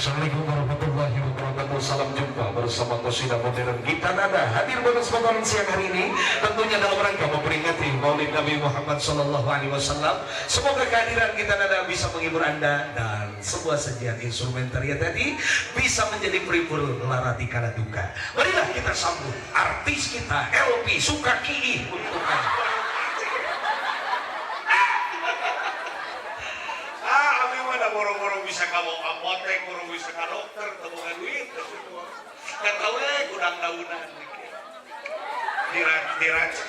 Assalamualaikum warahmatullahi wabarakatuh. Salam jumpa bersama Qasidah Modern Gita Nada hadir pada kesempatan siang hari ini, tentunya dalam rangka memperingati Maulid Nabi Muhammad Sallallahu Alaihi Wasallam. Semoga kehadiran Gita Nada bisa menghibur Anda dan sebuah sajian instrumentaria tadi bisa menjadi pelipur lara tikala duka. Marilah kita sambut artis kita LP Sukaki untuk Anda. Ah, abi mah da boro-boro bisa ka apotek, boro bisa ka dokter, teu boga duit. Kata we gudang daunan. Diracek.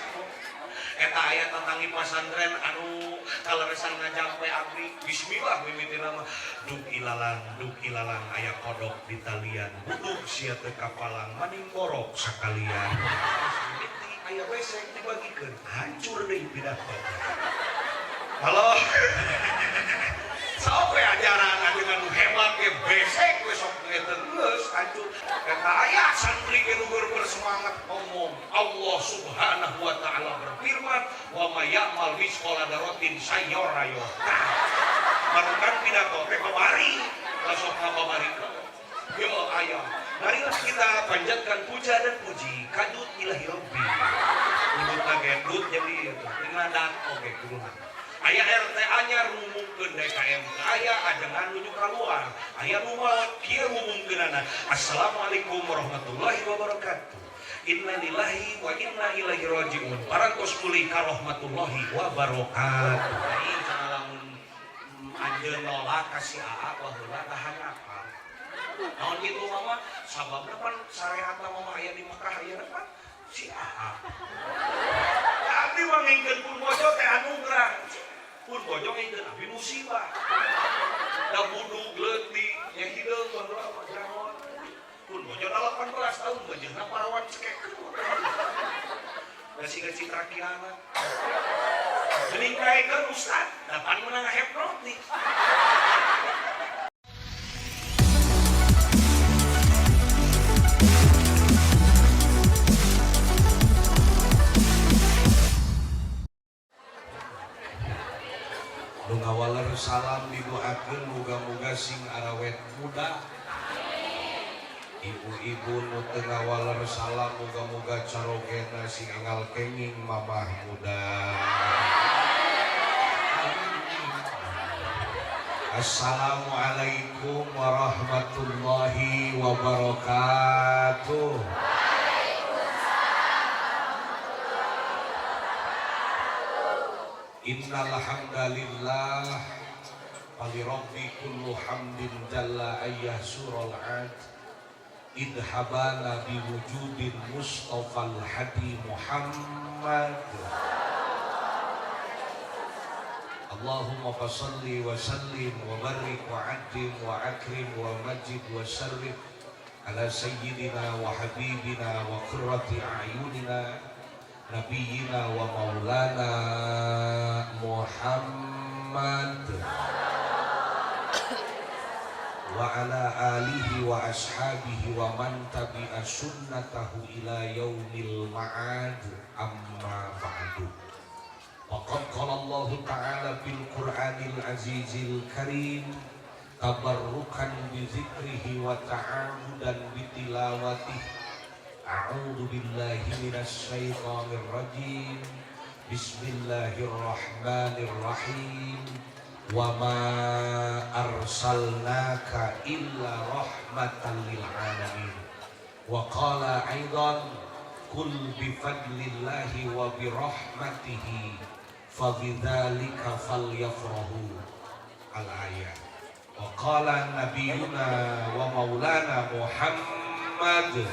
Eta aya tetanggi pasantren anu kaleresan ngajampe abdi. Bismillah mimitina mah duk ilalang, duk ilalang aya kodok di talian. Budug sia teu kapalang, maning borok sakalian. Mimiti aya besek dibagikeun, hancur deui pidato. Halo. Sok we ajaran dengan nu hebat ge besek we sok ge geus hancur. Eta aya santri ge nu bersemangat ngomong. Allah Subhanahu wa taala berfirman, "Wa may ya'mal misqala dzarratin sayyara." Tah. Marukan pidato teh babari, sok ngababari. Yo aya. Marilah kita panjatkan puja dan puji kadut ilahi rabbi. Udut gendut jadi ngadat oge kuduna. Aya RT anyar ngumumkeun DKM aya ajengan nuju keluar. Aya nu maot kieu ngumumkeunana. Assalamualaikum warahmatullahi wabarakatuh. Innalillahi wa inna ilaihi rajiun. Parantos pulih ka rahmatullahi wabarakatuh. Ai cenah lamun anjeun nolak ka si Aa baheula tahan apa? Naon kitu mama? Sababna pan syariatna mama aya di Mekah aya pan si Aa. Abdi mah ngengkeun pun bojo teh anugerah. Pun bojo ngengkeun abdi musibah. Da budug leutik nya hideung baheula mah jangon. Pun bojo 18 tahun beujeuna parawan cekekeun. Da siga Citra Kirana. Geuning kaekeun ustad, da pan meunang ngahepnotik. Nu ngawaler salam didoakeun muga-muga sing arawet muda. Ibu-ibu nu teu ngawaler salam muga-muga carogena sing enggal kenging mamah muda. Assalamualaikum warahmatullahi wabarakatuh. Innal hamdalillah li rabbi kullu hamdin jalla ayyah sural ad idhabana biwujudin mustafal hadi Muhammad. Allahumma fasalli wa sallim wa barik wa addim wa akrim wa majid wa sarrif ala sayyidina wa habibina wa qurrati a'yunina nabiyina wa maulana Muhammad wa ala alihi wa ashabihi wa man tabi'a sunnatahu ila yaumil ma'ad. Amma ba'du. Waqad qala Allah ta'ala fil Qur'anil azizil karim tabarrukan bi zikrihi wa ta'abudan bi tilawatihi. A'udzu billahi minasy syaithanir rajim. Bismillahirrahmanirrahim. Wa ma arsalnaka illa rahmatan lil alamin. Wa qala aidan kul bi fadlillahi wa bi rahmatihi fa bidzalika falyafrahu. Al ayat. Wa qala nabiyuna wa maulana Muhammad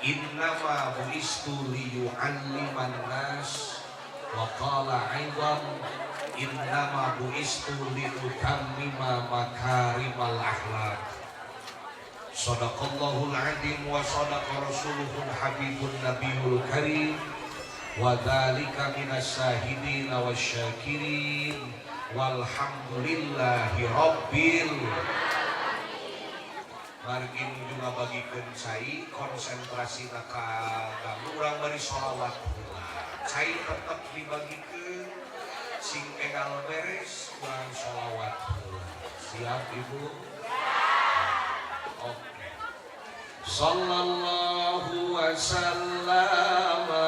innama bu'istu liyu'alliman nas. Wa qala aidan innama bu'istu liutammima makarimal akhlak. Sadaqallahul azim wa sadaqa rasuluhul habibun nabiyul karim. Wa dzalika minas syahidin wasyakirin. Walhamdulillahi rabbil. Margi nuju ngabagikeun cai konsentrasi ka ganggu urang bari sholawat heula. Cai tetep dibagikeun. Sing enggal beres kurang sholawat. Siap, Ibu? Oke. Sallallahu wasallama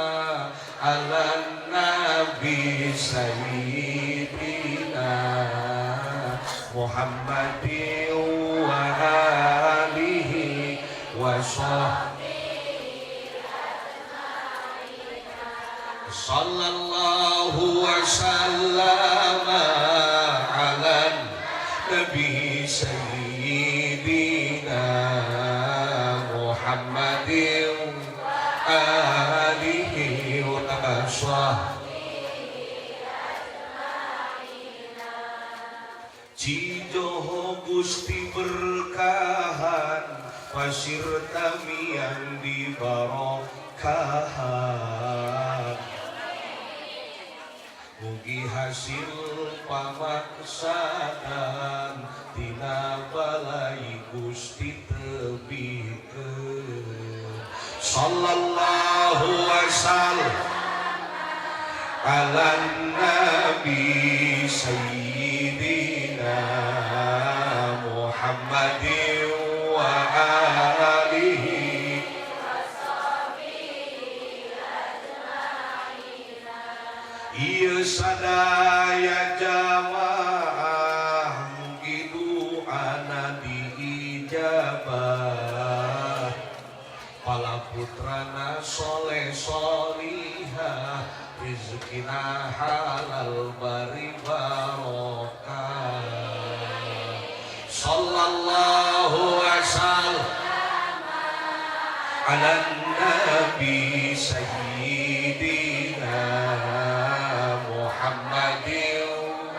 ala nabi sayyidina Muhammadin wa alihi wa sahbihi. Sallallahu wasallama ala nabi sayyidina Muhammadin alihi wa sahbihi. Cijoho Gusti berkahan, Pasir Tamiang di barokahan. Mugi hasil pamaksadan tina balai Gusti tebihkeun. Sallallahu wasallam ala nabi sayyidina Muhammadin wa alihi. Ieu sadaya jamaah mugi duana diijabah, pala putrana soleh solihah, rizkina halal bari barokah. Sallallahu wasallam ala nabi sayyidina Muhammadin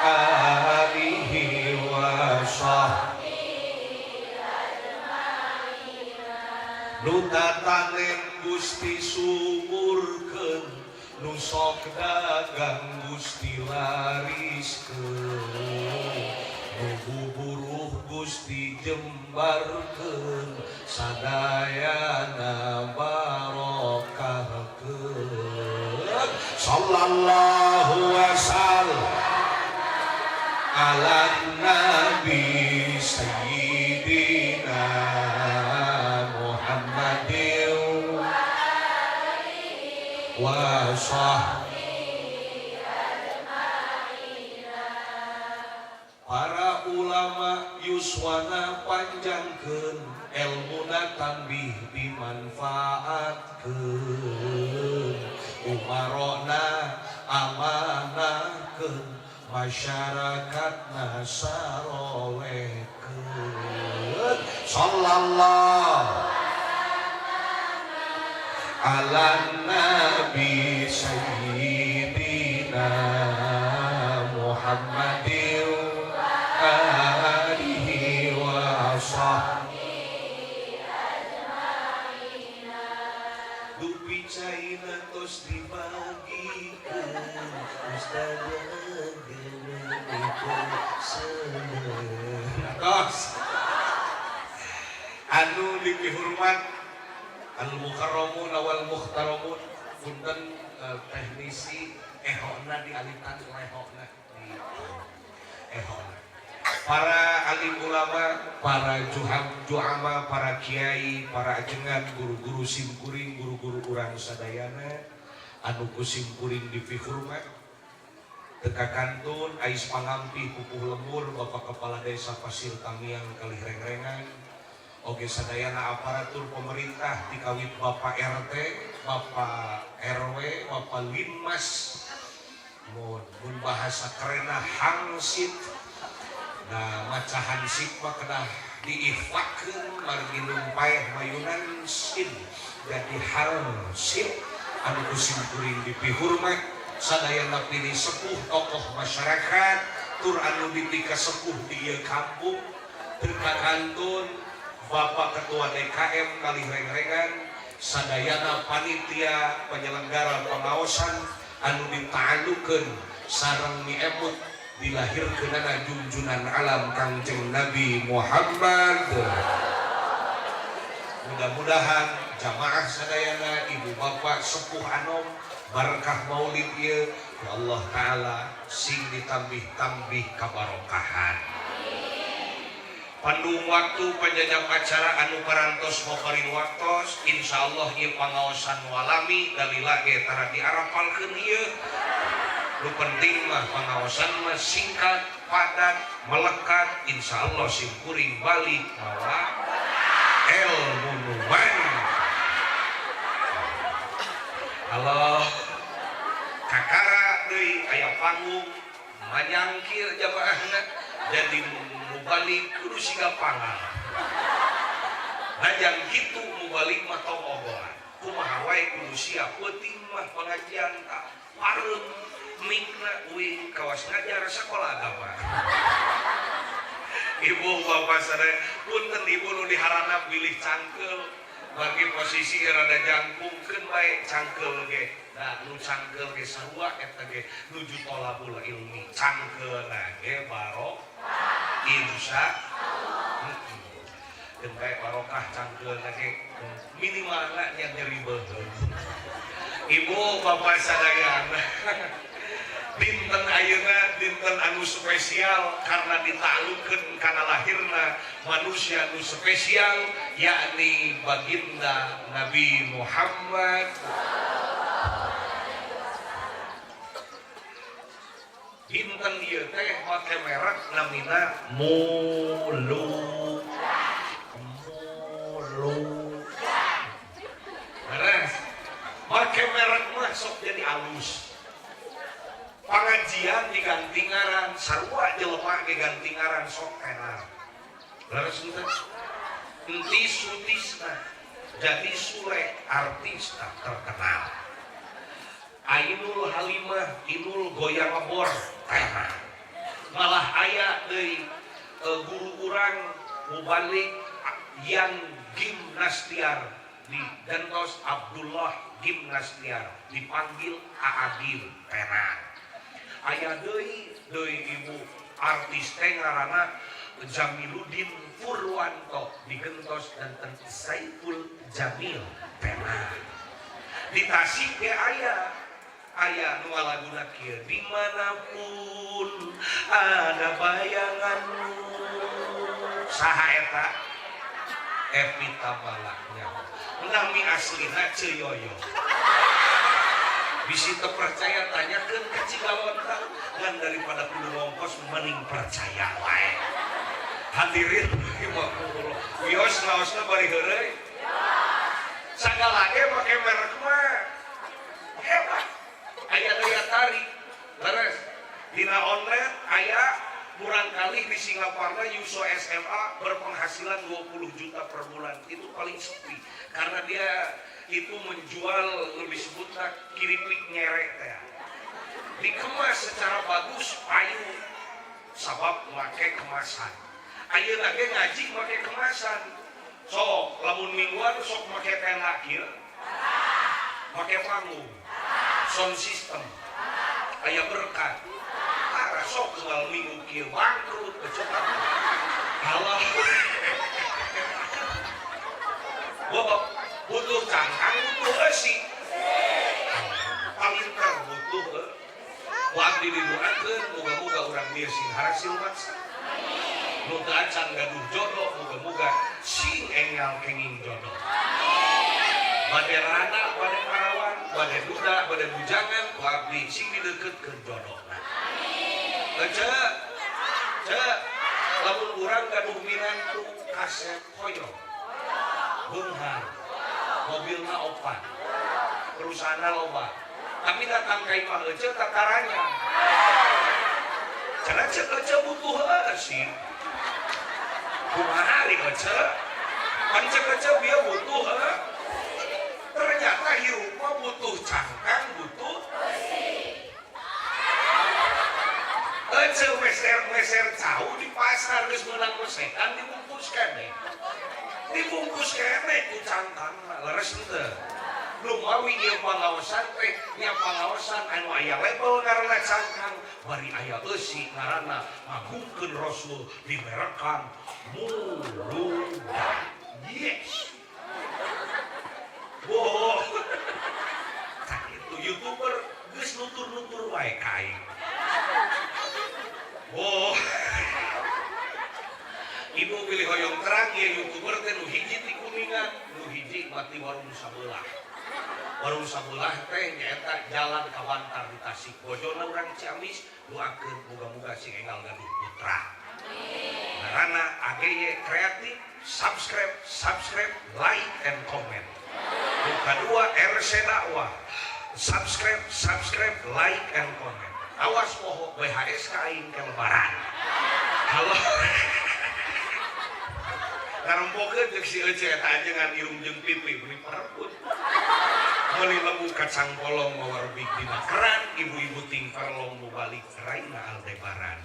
alihi wa sahbihi. Nu tatanen Gusti suburkeun, nu sok dagang Gusti lariskeun, nu buburuh Gusti jembarkeun, sadayana barokahkeun. Sallallahu wasallam ala nabi sayyidina Muhammadin wa sahbihi. Para ulama yuswana panjangkeun, elmuna tambih dimanfaatkeun, umarona amanahkeun, masyarakatna sarolehkeun. Sallallahu ala nabi sayyidina Muhammadin alihi wa sahbihi. Dupi caina tos dibagikeun, Ustazah tos. Anu dipihormat al mukarramun wal muhtaramun, punten, teknisi ehona dialitan, lehona di ehona. Para alim ulama, para juham juama, para kiai, para ajengan, guru-guru simkuring, guru-guru urang sadayana anu ku simkuring dipihormat, teka kantun ais pangampih pupuh lembur Bapak Kepala Desa Pasir Tamiang kalih rengrengan, oge sadayana aparatur pemerintah dikawit Bapak RT, Bapak RW, Bapak Linmas, mun mun bahasa kerena hangsit. Nah, maca hansip mah kedah diikhfakeun margi numpaeh mayunan sin jadi hansip. Anu ku simkuring dipihormat sadayana pilih sepuh tokoh masyarakat tur anu dipika sepuh di ieu kampung, teu kantun Bapak Ketua DKM kalih rengrengan, sadayana panitia penyelenggara pengaosan anu dita'alukeun sareng miemut dilahirkeunana junjunan alam Kangjeng Nabi Muhammad. Mudah-mudahan jamaah sadayana, ibu bapak sepuh anom, barkah maulid ieu Ku Allah Ta'ala sing ditambih-tambih kabarokahan. Pandung waktu panjajap acara anu parantos maparin waktos, insyaallah ieu pangaosan walami dalila ge tara diarapalkeun ieu. Nu penting mah pangaosan mah singkat, padat, melekat, insyaallah sim kuring balik mawa ilmu nu manfaat. Halo, kakara deui aya panggung manyangkir jamaahna jadi mubalik kudu siga pangal. Najan kitu mubalik mah tong ogohan. Kumaha wae kudu siap peuting mah pengajian tak pareum mikna uing kawas ngajar sekolah agama. Ibu bapak sadaya punten ibu nu diharanap bilih cangkeul bagi posisi rada jangkungkeun bae cangkeul ge. Nah, nu cangkeul ge sarua eta ge nuju tolabul ilmi cangkeulna ge barok insya keun bae barokah cangkeulna ge minimalna nya nyeri beuheung. Ibu bapak sadayana dinten ayeuna dinten anu spesial karena ditaklukkeun kana lahirna manusia anu spesial yakni baginda Nabi Muhammad. Dinten ieu teh make merek namina Mulu. Mulu. Beres. Make merek mah sok jadi alus. Pengajian diganti ngaran, sarua jelema ge ganti ngaran sok tenar. Leres henteu? Enti Sutisna jadi Sule artis tak terkenal. Ainul Halimah Inul goyang ngebor tenar. Malah aya deui guru urang mubalik yang Gimnastiar di Gantos Abdullah Gimnastiar dipanggil Aagim tenar. Aya deui deui ibu artis teh ngaranna Jamiluddin Purwanto digentos dan Saiful Jamil tenar. Di Tasik ge aya aya nu laguna kieu dimanapun ada bayanganmu. Saha eta? Evita Malaknya. Nami aslina Ceu Yoyo. Bisi teu percaya tanyakeun ka Cigalonta ngan daripada kudu ngongkos mending percaya wae. Hadirin rahimakumullah. Wios ngaosna bari heureuy. Sagala ge make merek mah hebat. Aya daya tarik. Leres. Dina online aya murang kali di Singaparna Yuso SMA berpenghasilan 20 juta per bulan. Itu paling sepi karena dia itu menjual lebih sebutna kiripik nyerek teh. Dikemas secara bagus payu sabab make kemasan. Ayeuna ge ngaji make kemasan. Sok lamun mingguan sok make tenda kieu. Make panggung. Sound system. Aya berkat. Tara sok malam minggu kieu bangkrut kecoba. Halah. Bapak butuh cangkang butuh eusi. Palinter butuh ku abdi didoakeun moga-moga urang dieu sing harasil maksa. Nu teu acan gaduh jodoh moga-moga sing enggal kenging jodoh. Bade rana, bade parawan, bade duda, bade bujangan ku abdi sing dideukeutkeun jodohna. Ece, ce, lamun urang gaduh minantu kasep hoyong, beunghar, mobilna opat, perusahaanna loba, tapi datang ka imah ece tataranya. Cenah ceuk ece butuh heueuh sih. Kumaha ari ece? Pan ceuk ece bieu butuh heueuh. Ternyata hirup mah butuh cangkang, butuh ece meser-meser cau di pasar geus meunang mesekan dibungkus keneh. Dibungkus keneh ku cangkang leres henteu. Lumawi ieu pangaosan teh nya pangaosan anu aya label ngaranna cangkang bari aya eusi ngaranna ngagungkeun Rasul dimerekan Muludan. Yes. Boh. Tah itu YouTuber geus nutur-nutur wae mah ti warung sabelah. Warung sabelah teh nyaeta jalan ka Bantar di Tasik. Bojona urang Ciamis, doakeun moga-moga sing enggal gaduh putra. Amin. Ngaranna AGY Kreatif, subscribe, subscribe, like and comment. Nu kadua RC Dakwah, subscribe, subscribe, like and comment. Awas poho BHS ka aing ke lebaran. Halo. Ngarempokeun jeung si Ece eta ajengan irung jeung pipi meuni parebut. Meuli lembu kacang polong mawa rebik dina keran, ibu-ibu ting parlong nu balik raina Aldebaran.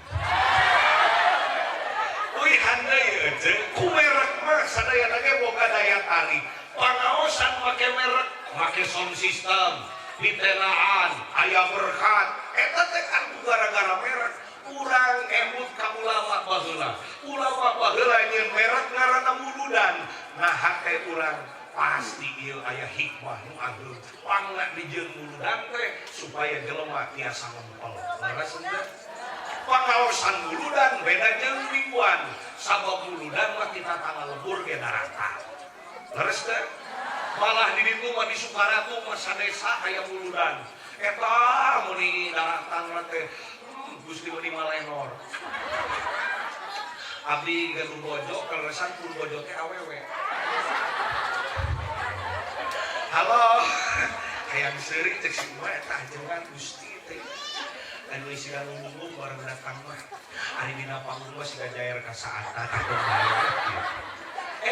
Uih handai Ece, ku merek mah sadayana ge boga daya tarik. Pangaosan make merek, make sound system, ditenaan, aya berkat. Eta teh kan gara-gara merek. Urang emut ka ulama baheula. Ulama baheula nyeun merek ngaranna muludan. Nah hate urang pasti ieu aya hikmah nu ageung. Pangna dijieun muludan teh supaya jelema tiasa ngempel. Leres henteu? Pangaosan muludan beda jeung mingguan. Sabab muludan mah kita tanggal lebur ge darata. Leres teh? Malah di ditu mah di Sukaratu mah sadesa aya muludan. Eta meuni daratang teh Gusti meuni malenor. Abdi gaduh bojo kaleresan pun bojo teh awewe. Halo. Hayang seuri cek si emak eta ajengan Gusti teh. Anu isian ngomong bareng datang mah. Ari dina panggung mah siga jair ka saata takut bae.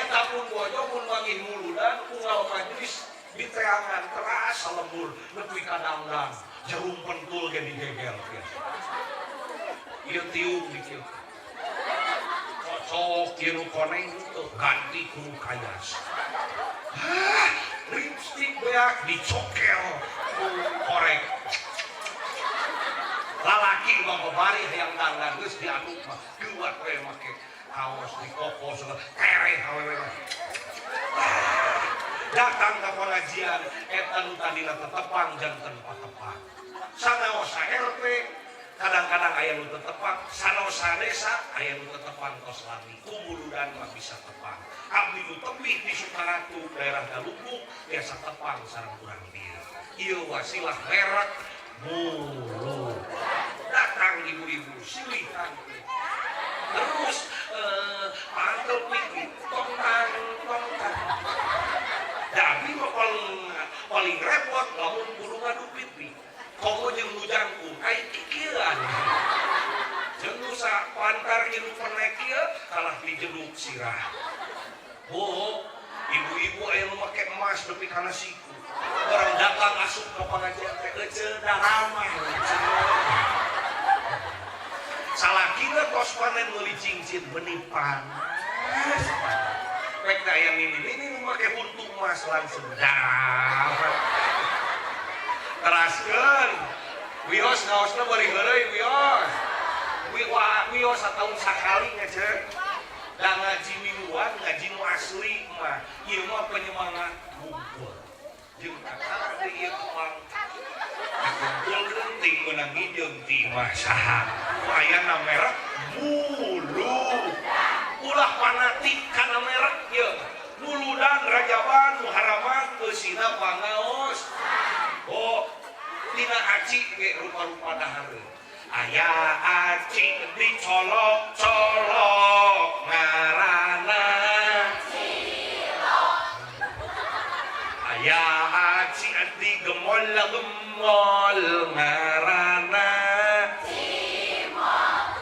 Eta pun bojo mun manggih muludan unggal majelis diteangan terasa lembur nepi ka dangdang jarum pentul ge digegel kieu. Ieu tiung di kieu. Cocok ieu nu koneng teu ganti ku nu kayas. Hah, lipstik beak dicokel ku korek. Lalaki mah babari hayang dangdan geus diaduk mah geuwat we make kaos dikokos tereh awewe mah. Datang ke pengajian eta nu tadina tetepang janten patepang. Sanaos RT kadang-kadang aya nu tetepang, sanaos desa aya nu tetepang tos lami. Ku muludan mah bisa tepang. Abdi nu tebih di Sukaratu daerah Galunggung biasa tepang sareng urang dieu. Ieu wasilah merek mulu. Datang ibu-ibu silihan. Terus pantel pipi tongtang tongtang. Tapi mah paling repot lamun kudu ngadu pipi. Komo jeung nu jangkung ai kikieuan. Jeung nu sapantar jeung nu penek ieu kalah dijeduk sirah. Oh, ibu-ibu aya nu make emas nepi kana siku. Orang datang asup ka pangajian teh eceu daramah eceu. Salakina tos panen meuli cincin meuni panas. Rek aya nini-nini nu make huntu emas langsung daramah. Teraskeun. Wios ngaosna bari heureuy wios. Wios sataun sakali ngece. Da ngaji mingguan, ngaji nu asli mah. Ieu mah penyemangat ngumpul. Jeung kakara deui ieu kemang. Dikumpulkeun ting meunang nginjeum ti imah saha. Ayana merek mulu. Ulah fanatik kana merek ieu. Muludan rajaban muharaman eusina pangaos. Oh, tina aci ge rupa-rupa dahareun. Aya aci dicolok-colok ngaranna cilok. Aya aci digemol-gemol ngaranna cimol.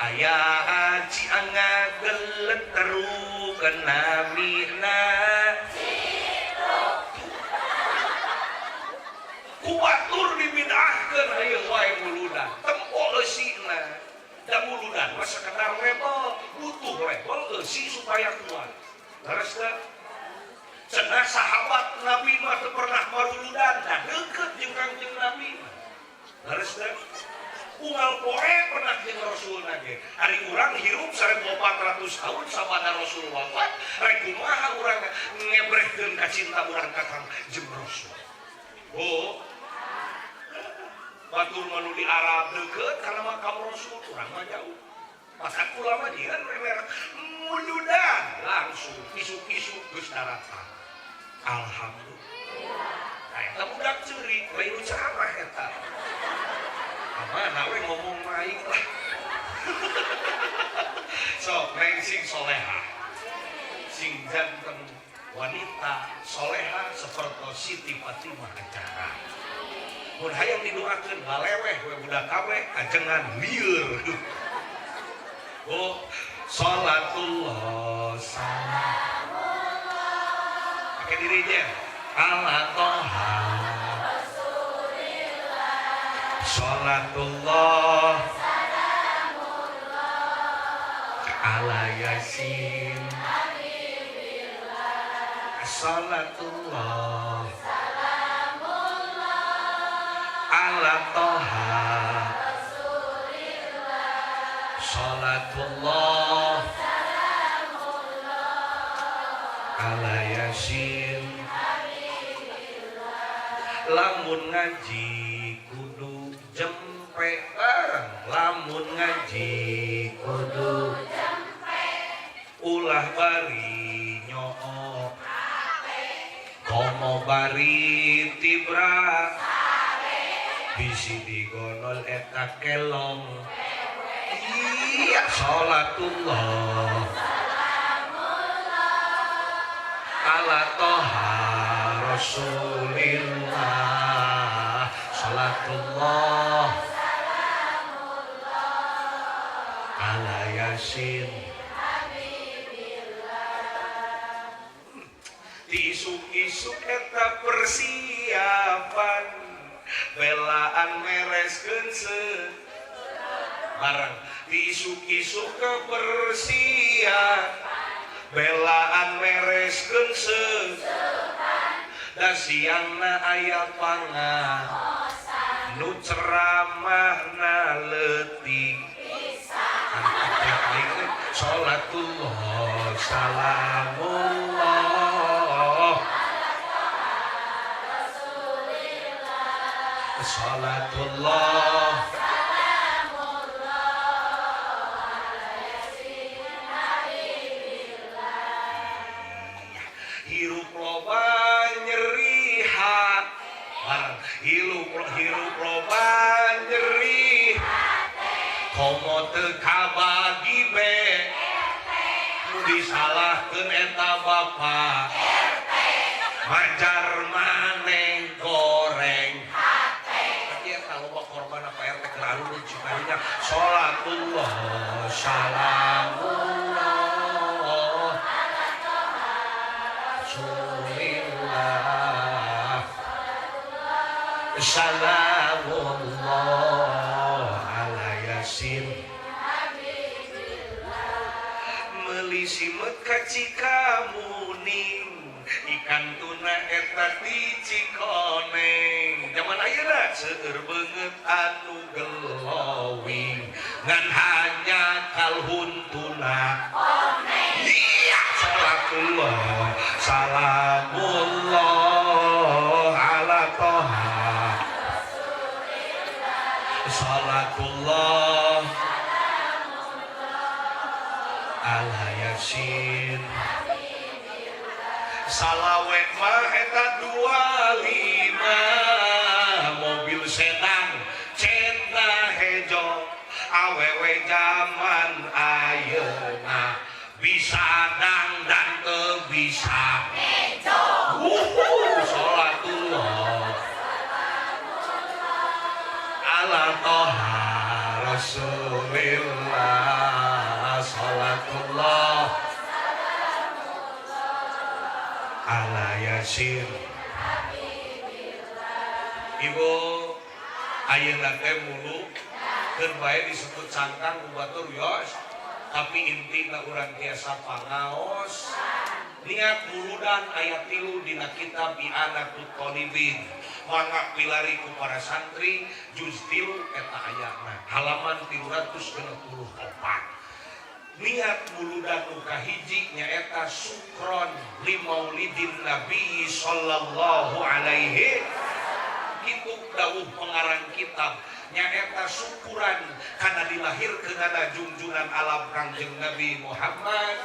Aya aci ngageleteruk namina citruk. Ku batur dibid'ahkeun hayeung wae muludan. Tempo eusina. Da muludan mah sekedar label, butuh label eusi supaya kuat. Leres teu? Cenah sahabat Nabi mah teu pernah maruludan, da deukeut jeung Kangjeng Nabi mah. Leres teu? Unggal poe pernah jeung Rasulna ge. Ari urang hirup 1400 tahun sabada Rasul wafat, rek kumaha urang ngebrehkeun ka cinta urang ka Kangjeng Rasul. Oh, batur mah nu di Arab deukeut kana makam Rasul, urang mah jauh. Masa ulama jieun merek muludan langsung isuk-isuk geus daratang. Alhamdulillah. Nah, eta budak ceurik, lain nu ceramah eta. Mana we ngomong mah aing lah. Sok neng sing soleha. Sing janten wanita soleha seperti Siti Fatimah acara. Mun hayang didoakeun laleweh we budak kabeh ajengan lieur. Oh, salatullah salam. Pakai dirinya. Ala toha. Salatullah ala yasin. Salatullah ala toha. Salatullah ala yasin. Lamun ngaji kudu jempe bareng, lamun ngaji kudu jempe, ulah bari nyoo komo bari tibra bisi digonol eta kelong. Iya, salatullah ala toha rasulillah. Salatullah ala yasin. Isuk-isuk eta persiapan belaan mereskeun bareng. Isuk-isuk kebersihan belaan mereskeun da siangna aya pangaosan nu ceramahna leutik. Salatullah salamullah salatullah hirup loba nyeri hati, hirup loba nyeri komo teu kabagi be nu disalahkeun eta bapa majar maneh goreng hate. Tapi eta loba korban apa RT keur ciparinya. Salatullah salamullah Rasulillah salamullah ala yasin. Meuli simet ka Cikamuning ikan tuna eta di Cikoneng. Zaman ayeuna seueur beungeut anu glowing ngan hanya kalhun tuna. Iya, salatullah salamullah ala toha. Salatullah ala yasin. Salawet mah eta 25 mobil sedan cetna hejo awewe zaman ayeuna bisa dangdan teu bisa ngejo. Salatullah ala toha rasulillah. Salatullah ala yasin. Ibu ayeuna teh mulu keur bae disebut cangkang ku batur yos, tapi intina urang tiasa pangaos. Niat muludan ayat 3 dina kitab I'anatut Thalibin. Mangga pilari ku para santri juz 3 eta ayatna halaman 364. Niat muludan nu kahiji nyaeta sukron li maulidin nabi sallallahu alaihi. Kitu dawuh pengarang kitab nyaeta syukuran kana dilahirkeunana junjungan alam Kangjeng Nabi Muhammad.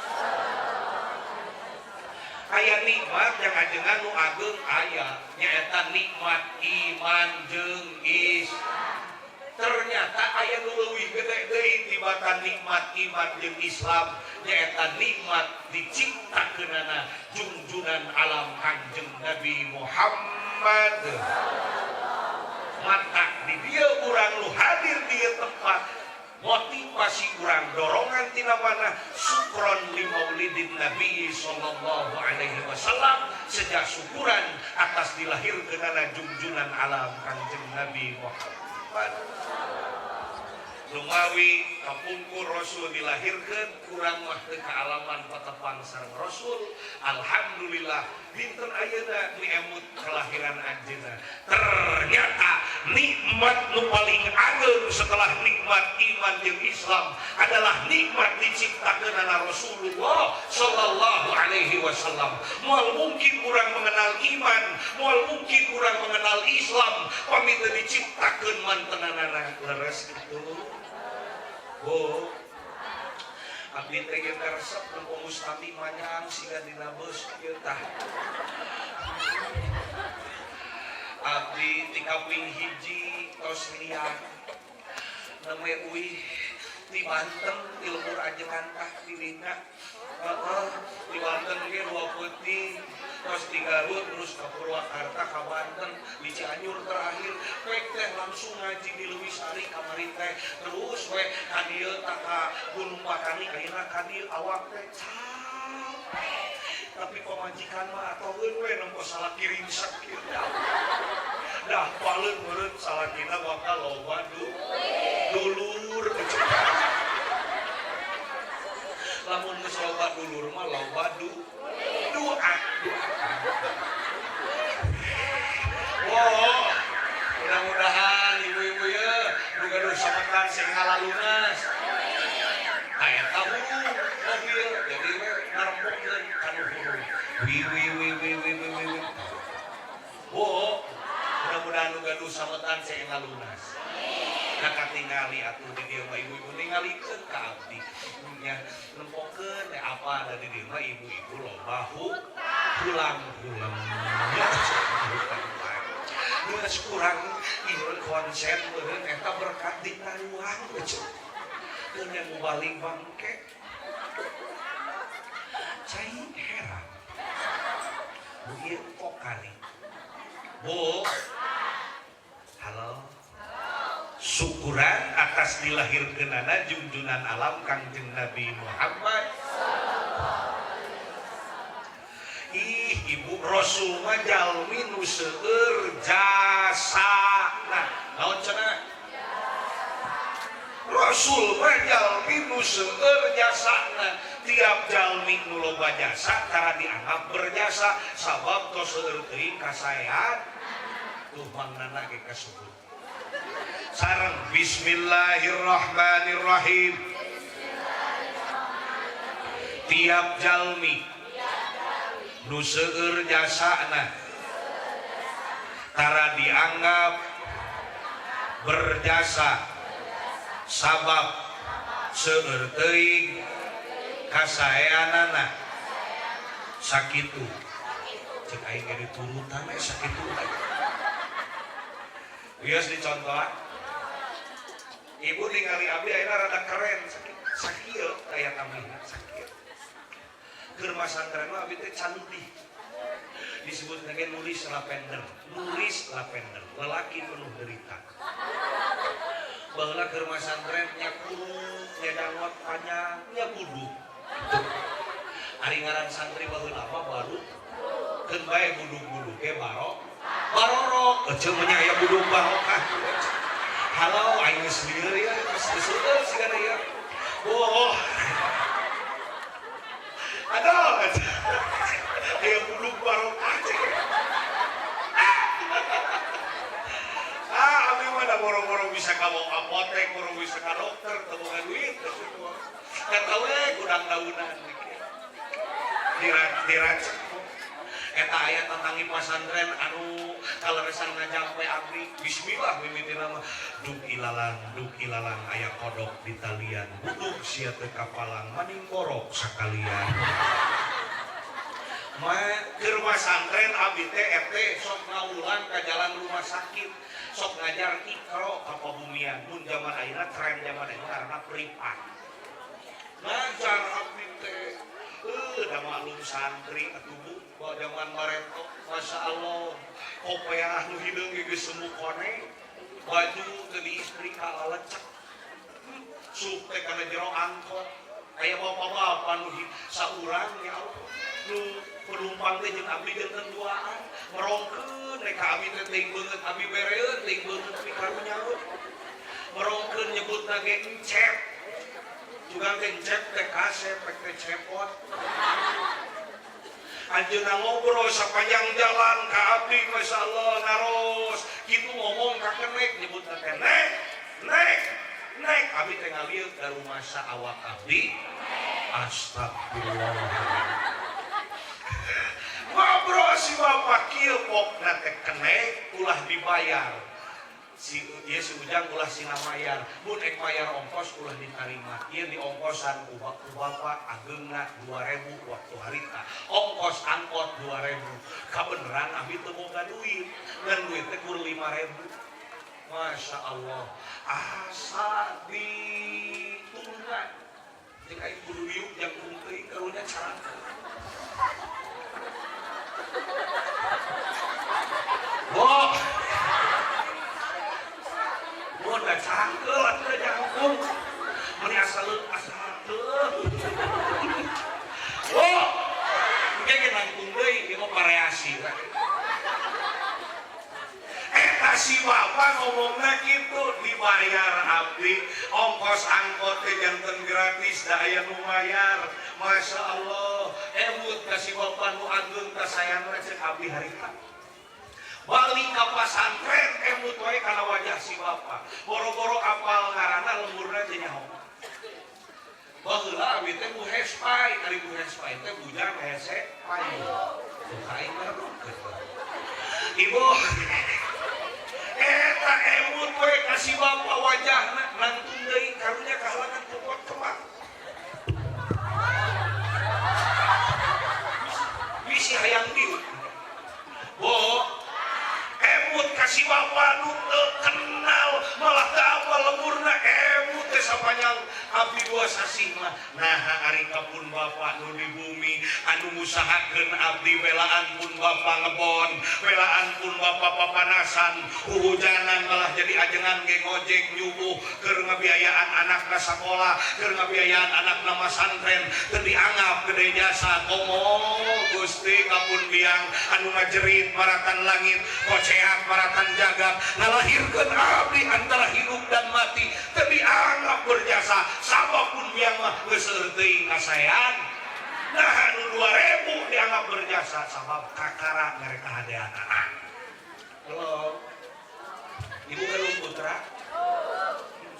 Aya nikmat yang ajengan nu ageng aya, nyaeta nikmat iman jeung Islam. Ternyata aya nu leuwih gede deui tibatan nikmat iman jeung Islam, nyaeta nikmat diciptakeunana jungjunan alam Kangjeng Nabi Muhammad. Matak di dieu urang nu hadir di ieu tempat, motivasi urang, dorongan tina mana? Sukron li maulidin Nabi sallallahu alaihi wasallam, sejak syukuran atas dilahirkeunana jungjunan alam Kangjeng Nabi Muhammad. Lumawi kapungkur Rasul dilahirkan, kurang mah teu kaalaman patepang sareng Rasul. Alhamdulillah dinten ayeuna miemut kelahiran anjeunna. Ternyata nikmat nu paling ageng setelah nikmat iman jeung Islam adalah nikmat diciptakeunana Rasulullah sallallahu alaihi wasallam. Moal mungkin urang mengenal iman, moal mungkin urang mengenal Islam pami teu diciptakeun mantenanana. Leres kitu? Oh, abdi teh ge resep nempo mustami manyang siga dina beus ieu tah. Abdi ti kaping hiji tos liang. Neme uih di Banten, di lembur ajengan tah dirina. Heeh, di Banten ge dua peuting. Terus di Garut, terus ke Purwakarta, ke Banten, di Cianjur terakhir. Pek teh langsung ngaji di Leuwisari kamari teh. Terus we ka dieu tah ka Gunung Patani, ayeuna ka dieu awak teh capek. Tapi pamajikan mah atoheun we nempo salaki ringsek kieu. Dah paleun meureun salakina bakal loba dulur. Lamun geus loba dulur mah loba doa. Wow, mudah-mudahan ibu-ibu ya nu gaduh sametan sing ngalalunas. Tah eta hurung mobil jadi we ngarembongkeun kanu hurung. Wi wi wi wi wi wi wi. Wow, mudah-mudahan nu gaduh sametan sing ngalunas. Nah katingali atuh di dieu mah ibu-ibu ningalikeun ka abdi. Nya nempokeun apa ada di dieu mah ibu-ibu loba hulang-hulang. Geus kurang ieu konsen meureun eta berkat ditaruang. Keun yang balik bangke. Cai heran. Bu ieu kok kali. Bu. Halo. Syukuran atas dilahirkeunana jungjunan alam Kangjeng Nabi Muhammad. Ih, ibu, Rasul mah jalmi nu seueur jasana. Naon cenah? Rasul mah jalmi nu seueur jasana. Tiap jalmi nu loba jasa tara dianggap berjasa sabab tos seueur teuing kasaean. Tuh mangnana ge kasebut. Sareng bismillahirrahmanirrahim. Tiap jalmi nu seueur jasana tara dianggap berjasa sabab seueur teuing kasaeanana. Sakitu cek aing ge diturutan we sakitu. Wios dicontohan. Ibu ningali abdi ayeuna rada keren sakieu aya tambihna sakieu. Keur masantren mah abdi teh cantik. Disebut lagi nulis lavender, nulis lavender, lelaki penuh derita. Baheula keur masantren nya kurung, nya dangot panjang, nya buduk. Gitu. Ari ngaran santri baheula mah baru keun bae buduk-buduk ge barok. Barorok, eceu mah nya aya buduk barokah. Halo, aing geus lieur ya, geus seueur sigana ya. Oh. Aduh. Aya buduk barokah. Ah, abdi mah da boro-boro bisa ka apotek, boro bisa ka dokter, teu boga duit. Kata we gudang daunan diracek. Eta aya tatangi pasantren anu kaleresan ngajampe abdi. Bismillah mimitina mah duk ilalang aya kodok di talian. Buduk sia teu kapalang maning borok sakalian. Ma keur masantren abdi teh ete sok ngawulang ka jalan rumah sakit, sok ngajar Iqra ka pabumian. Mun zaman ayeuna tren zaman ayeuna karena privat. Ngajar abdi teh da maklum santri atuh Bu, bawa zaman bareto, Masya Allah, kopeah nu hideung ge geus semu kone, baju teu diistrika lalecek. Sup teh kana jero angkot. Aya bapak-bapak nu saurang ya Allah, nu penumpang teh jeung abdi janten duaan, merongkeun rek ka abdi teh teuing beungeut abdi bereun teuing beungeut tapi karunyaeun. Merongkeun nyebutna ge encep. Juga teh encep teh kasep teh cepot. Anjeunna ngobrol sepanjang jalan ka abdi Masya Allah naros kitu ngomong ka kenek nyebutna teh nek nek nek abdi teh ngalieuk ka rumah awak abdi astagfirullah. Ngobrol si bapak kieu pokna teh kenek ulah dibayar. Si ieu si Ujang ulah sina mayar, mun ek mayar ongkos ulah ditarima. Ieu diongkosan ku bapak ageungna 2000 waktu harita. Ongkos angkot 2000. Kabeneran abdi teu boga duit. Ngan duit teh kur 5000. Masya Allah. Asa ditulungan. Jeung aing kudu diuk jangkung teuing karunya caraka. Bo. Mun da cangkeul atuh jangkung. Mun asa asa teu. Bo. Engke ge nangkung deui ieu mah variasi. Eta si bapak ngomongna kitu dibayar abdi ongkos angkot teh janten gratis da aya nu mayar. Masya Allah, emut ka si bapak nu ageung kasayangna ceuk abdi harita. Balik ka pasantren emut wae kana wajah si bapak. Boro-boro apal ngaranna lemburna teh nyaho. Baheula abdi teh bu hespai, ari bu hespai teh bujang hese payu. Tuh aing merenungkeun. Ibu eta emut we ka si bapak wajahna nangtung deui karunya kahalangan kupot kemang. Bisi hayang dieu. Bo emut ka si bapak nu teu kenal malah teu apal lemburna emut teh sapanjang abdi dua sasih mah. Naha ari ka pun bapak nu di bumi anu ngusahakeun abdi welaan pun bapak ngebon, welaan pun bapak papanasan, huhujanan malah jadi ajengan ge ngojek nyubuh keur ngabiayaan anakna sakola, keur ngabiayaan anakna masantren, teu dianggap gede jasa. Komo Gusti kapun biang anu ngajerit maratan langit, koceak maratan jagat, ngalahirkeun abdi antara hidup dan mati, teu dianggap berjasa. Sabab pun biang mah geus seueur teuing kasaean. Nah anu 2000 dianggap berjasa sabab kakara mere kahadean anak. Halo. Ibu gaduh putra?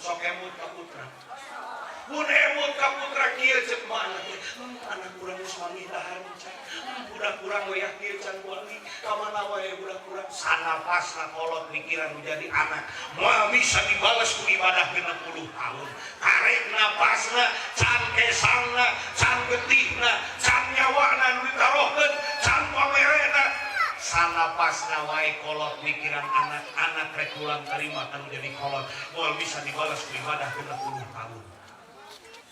Sok emut ka putra. Mun emut ka putra kieu ceuk mah anak teh, anak urang geus manggih dahar can. Budak urang wayah kieu can wangi, ka mana wae budak urang sanapasna kolot mikiran nu jadi anak. Moal bisa dibales ku ibadah 60 tahun. Karek napasna, can kesangna, can getihna, can nyawana nu ditarohkeun, can pamerena. Sanapasna wae kolot mikiran anak-anak rek pulang terima kan jadi kolot. Moal bisa dibales ku ibadah 60 tahun.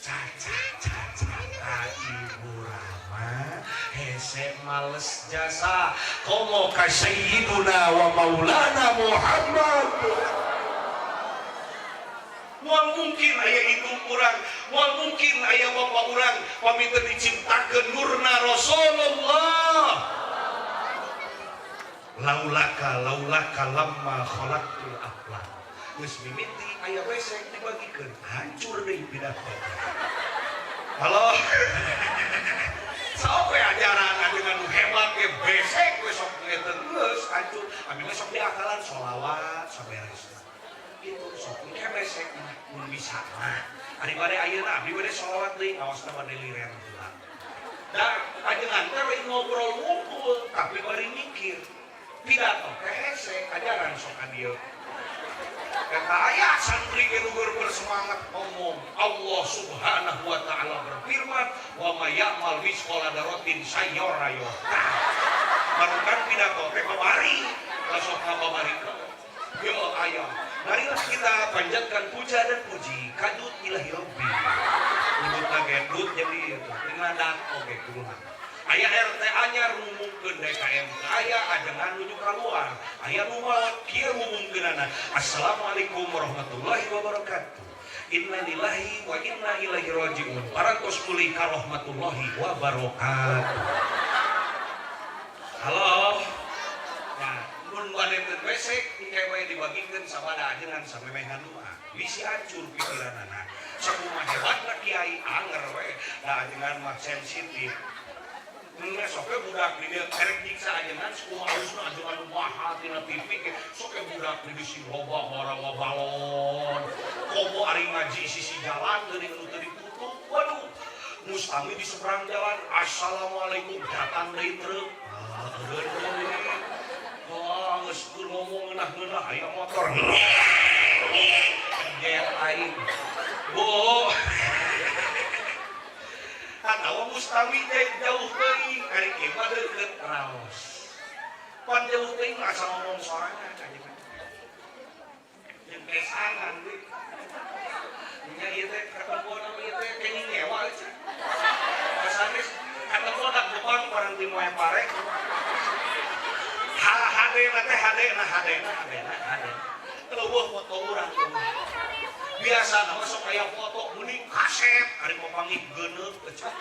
Caca caca ka Ibu Rama hese males jasa komo ka Sayyiduna wa Maulana Muhammad. Moal mungkin aya ibu urang, moal mungkin aya bapak urang pami teu diciptakeun nurna Rasulullah. Laulaka laulaka lamma khalaqtul aflak. Geus mimiti aya besek dibagikeun hancur deui pidato. Halo. Sok we ajaran ajengan nu hebat ge besek we sok ngeten geus hancur. Abi mah sok diakalan sholawat saberesna. Itu sok ke besek mah mun bisa mah. Ari bade ayeuna abdi bade sholawat deui ngaosna bade liren heula. Da ajengan teh lain ngobrol ngumpul tapi bari mikir. Pidato teh hese ajaran sok ka dieu. Kata ayah santri ge bersemangat ngomong Allah Subhanahu wa taala berfirman wa may ya'mal mitsqala dzarratin sayyara. Barukan pidato teh babari, langsung ngababari. Yo aya. Marilah kita panjatkan puja dan puji kadut ilahi rabbi. Nyebutna gendut jadi itu ngadat oge kudu. Aya RT anyar ngumumkeun DKM aya ajengan nuju kaluar. Aya nu maot kieu ngumumkeunana. Assalamualaikum warahmatullahi wabarakatuh. Inna lillahi wa inna ilaihi rajiun. Parantos mulih ka rahmatullahi wabarakatuh. Halo. Nah, mun bade teu besek engke we dibagikeun sabada ajengan samemeh ngadua. Bisi hancur pikiranana. Sakumaha hebatna kiai anger we. Da ajengan mah sensitif. Nggak sok we budak di dieu erek nyiksa ajengan sakumaha alusna ajengan nu mahal tina TV ge sok we budak di dieu sing loba marawa balon. Komo ari ngaji sisi jalan geuning nu teu ditutup. Waduh. Mustami di seberang jalan. Assalamualaikum datang deui truk. Ah, eureun deui. Wah, geus keur ngomong ngeunah-ngeunah aya motor. Jet aing. Bu. Atawa mustami teh jauh teuing, ari ieu mah deukeut raos. Pan jauh teuing asa ngomong sorangan aja. Jeung kesangan deui. Nya ieu teh katempona ieu teh kenging ngewa euy. Kasanes katempona Jepang paranti moe pare. HD na teh HD na HD na HD na HD. Leuweuh foto urang. Biasa nama sok aya foto meni kasep ari papanggih geuneuk ecah.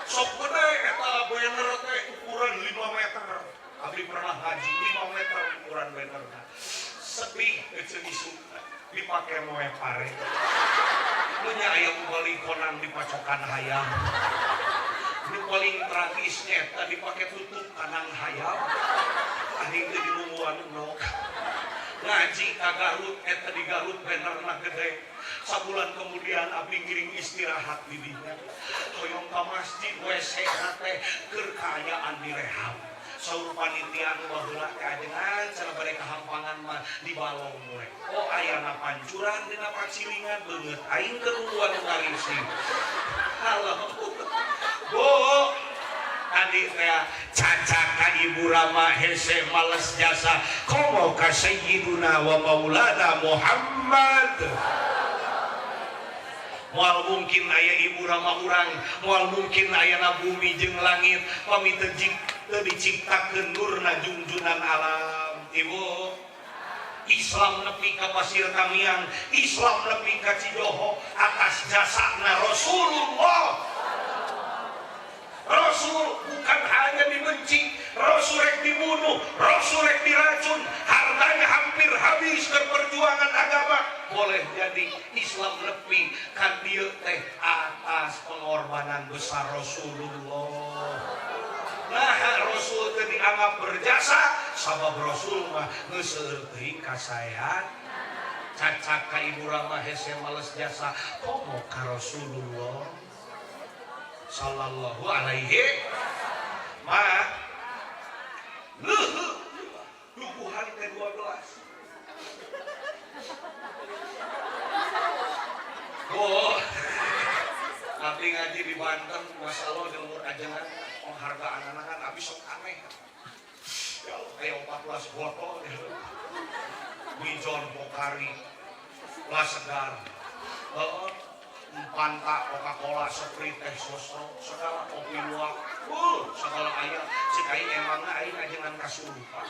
Sok gede eta banner teh ukuran 5 meter. Abdi pernah ngaji 5 meter ukuran bannerna. Sepi eceu isuk dipake moe pare. Nu nya aya balik konang dipacokan hayam. Nu paling tragisnya eta dipake tutup kanang hayam. Ari teu dinungguan endog. Ngaji ka Garut eta di Garut bannerna gede. Sabulan kemudian abdi ngiring istirahat di dinya. Hoyong ka masjid WC na teh keur kaayaan direhab. Saur panitia nu baheula teh ajengan cenah bade kahampangan mah di balong we. Oh ayana pancuran dina pacilingan beungeut aing keur nungguan nu ngarising. Halo. Bu. Tadi teh caca ka Ibu Rama hese males jasa komo ka Sayyiduna wa Maulana Muhammad. Moal mungkin aya Ibu Rama urang, moal mungkin ayana bumi jeung langit pami teu diciptakeun nurna jungjunan alam. Ibu, Islam nepi ka Pasir Tamiang, Islam nepi ka Cijoho atas jasana Rasulullah. Rasul bukan hanya dibenci, Rasul rek dibunuh, Rasul rek diracun, hartanya hampir habis berperjuangan agama. Boleh jadi Islam nepi ka dieu teh atas pengorbanan besar Rasulullah. Nah, Rasul teh dianggap berjasa sabab Rasul mah geus seueur teuing kasaean. Cacak ka Ibu Rama hese males jasa komo ka Rasulullah sallallahu alaihi ma leuh dukuhan teh 12. Oh, abdi ngaji di Banten, masalah di umur ajengan penghargaan anak kan abdi sok aneh. Ya Allah, kayak 14 botol ya. Wijon Pokari, lah segar. Fanta, Coca-Cola, Sprite, teh sosro, segala kopi luwak, segala aya. Cek aing emangna aing ajengan kasurupan.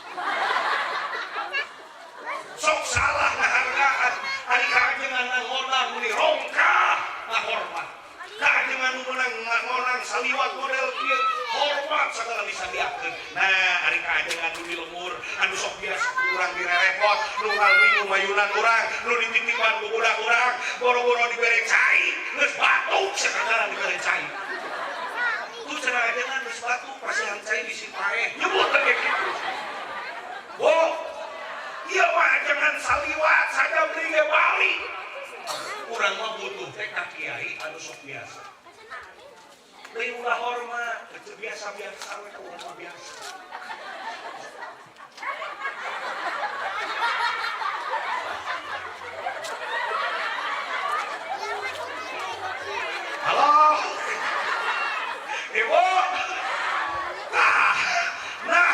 Sok salah ngahargaan, ari kaajengan ngonang meuni rongkah ngahormat. Kaajengan nu meunang ngonang saliwat model kieu hormat segala disadiakeun. Nah, ari kaajengan nu di lemur, anu sok biasa urang direrepot, nu ngalwingu mayunan urang, nu dititipan ku budak urang, boro-boro dibere cai, geus batuk sakadara dibere cai. Tuh cenah ajengan geus batuk pasihan cai bisi paeh, nyebut teh kitu. Bo, ieu mah ajengan saliwat saja beli ge bali. Urang mah butuh teh ka kiai anu sok biasa. Deui ulah hormat, teu biasa-biasa we ka urang mah biasa. Halo. Ibu. Ah, nah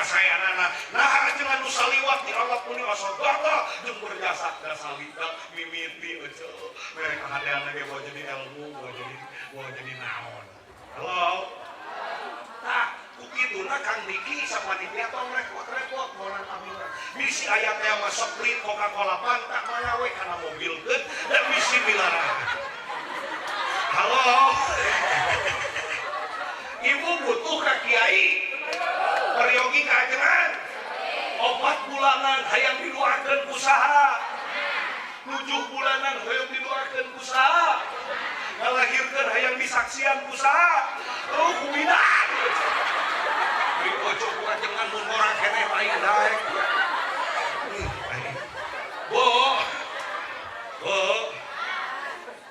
Kasayanana nah ajengan nu saliwat dianggap muni asa gagah jeung berjasa dasalita mimiti euceu mere kahadean ge bawa jadi ilmu, bawa jadi naon. Halo. Tah, ku kituna Kang Diki sapanitia tong repot-repot monan amina. Bisi aya teh mah Sprite, Coca-Cola, Fanta maya we kana mobilkeun dan bisi milarang. Halo. Ibu butuh ka kiai. Peryogi ka ajengan. 4 bulanan hayang didoakeun ku saha? 7 bulanan hayang didoakeun ku saha? Ngalahirkeun hayang disaksian ku saha? Oh, ku bidan. Di pojok ku ajengan mun ngorang keneh aing daek. Bo. Bo.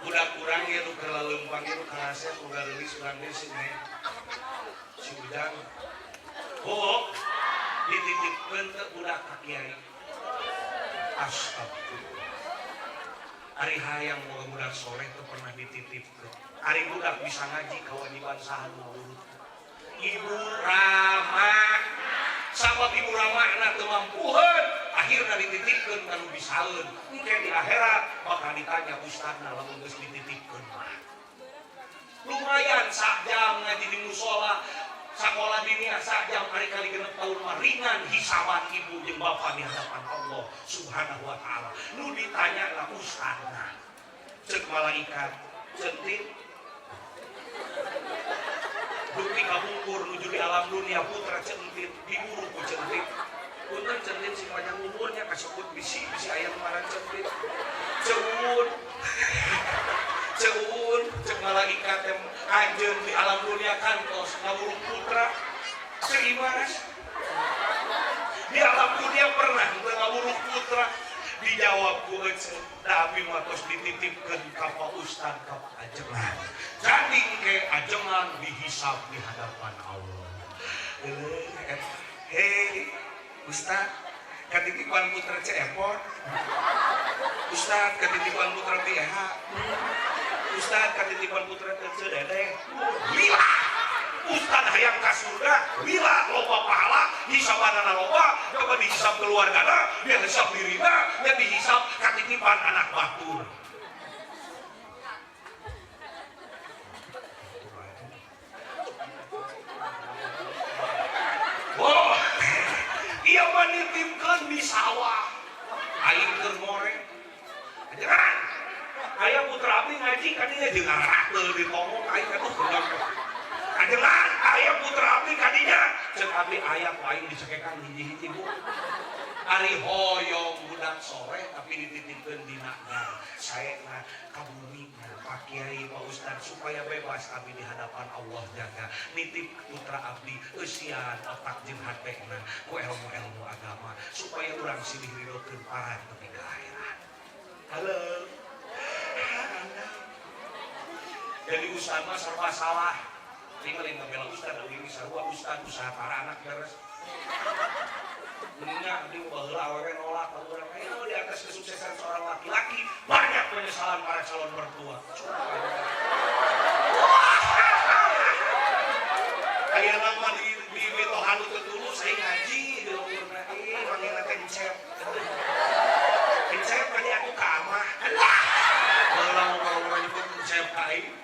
Budak urang ge nu keur laleumpang ge nu karasep boga leulis urang ge si Neng. Si Ujang. Bo. Dititipkeun teu budak ka kiai. Astagfirullah. Ari hayang boga budak soleh teu pernah dititipkeun. Ari budak bisa ngaji kewajiban saha nu ngurut. Ibu Rama. Sabab Ibu Rama na teu mampuheun, akhirna dititipkeun ka nu bisaeun. Engke di akhirat bakal ditanya ustadna lamun geus dititipkeun mah. Lumayan sak jam ngaji di musola, sakola dunia sak jam ari kali 6 tahun mah ringan hisaban ibu jeung bapak di hadapan Allah Subhanahu wa taala. Nu ditanya lah ustadna. Ceuk malaikat, centit dupi kabungkur nuju di alam dunia putra centit diburu ku centit. Punten centit sing panjang umurnya kasebut bisi bisi aya nu ngaran centit. Ceun. Ceun ceuk malaikat teh anjeun di alam dunia kantos ngawuruk putra. Ceu Imas di alam dunia pernah teu ngawuruk putra. Dijawab ku eceun, da abi mah tos dititipkeun ka Pak Ustad ka Pak Ajengan. Jadi ke ajengan dihisab di hadapan Allah. Hei Ustad, katitipan putra Ceu Epot. Ustad, katitipan putra Ti Eha. Ustad, katitipan putra Ceu Dedeh. Lila. Ustad hayang ka surga, lila loba pahala, hisabanana loba, coba dihisab keluargana, dia hisab dirina, dia dihisab katitipan anak batur. Oh, iya mah nitipkeun di sawah. Aing keur ngoreng. Ajengan. Aya putra abdi ngaji kadinya jeung ngarakeul di tomok aing atuh gendong. Ajengan, aya putra abdi kadinya ceuk abdi aya ku aing dicekekan hiji-hiji bu. Ari hoyong budak sore tapi dititipkeun dina gang. Saena ka bumi Pak Kiai Pak Ustad supaya bebas abdi di hadapan Allah jaga. Nitip putra abdi eusian otak jeung hatena ku ilmu-ilmu agama supaya urang silih ridokeun parah tepi ka akhirat. Halo. Jadi ustad mah serba salah. Tinggal yang ngebela ustad, ini sarua ustad usaha para anak beres. Mendingan dia baheula awewe nolak ka urang. Ayo di atas kesuksesan seorang laki-laki banyak penyesalan para calon mertua. Aya nama di mitohan teu tulus saya ngaji di lembur teh manggilna teh Encep. Encep tadi aku ka amah. Baheula mah orang-orang nyebut Encep ka aing.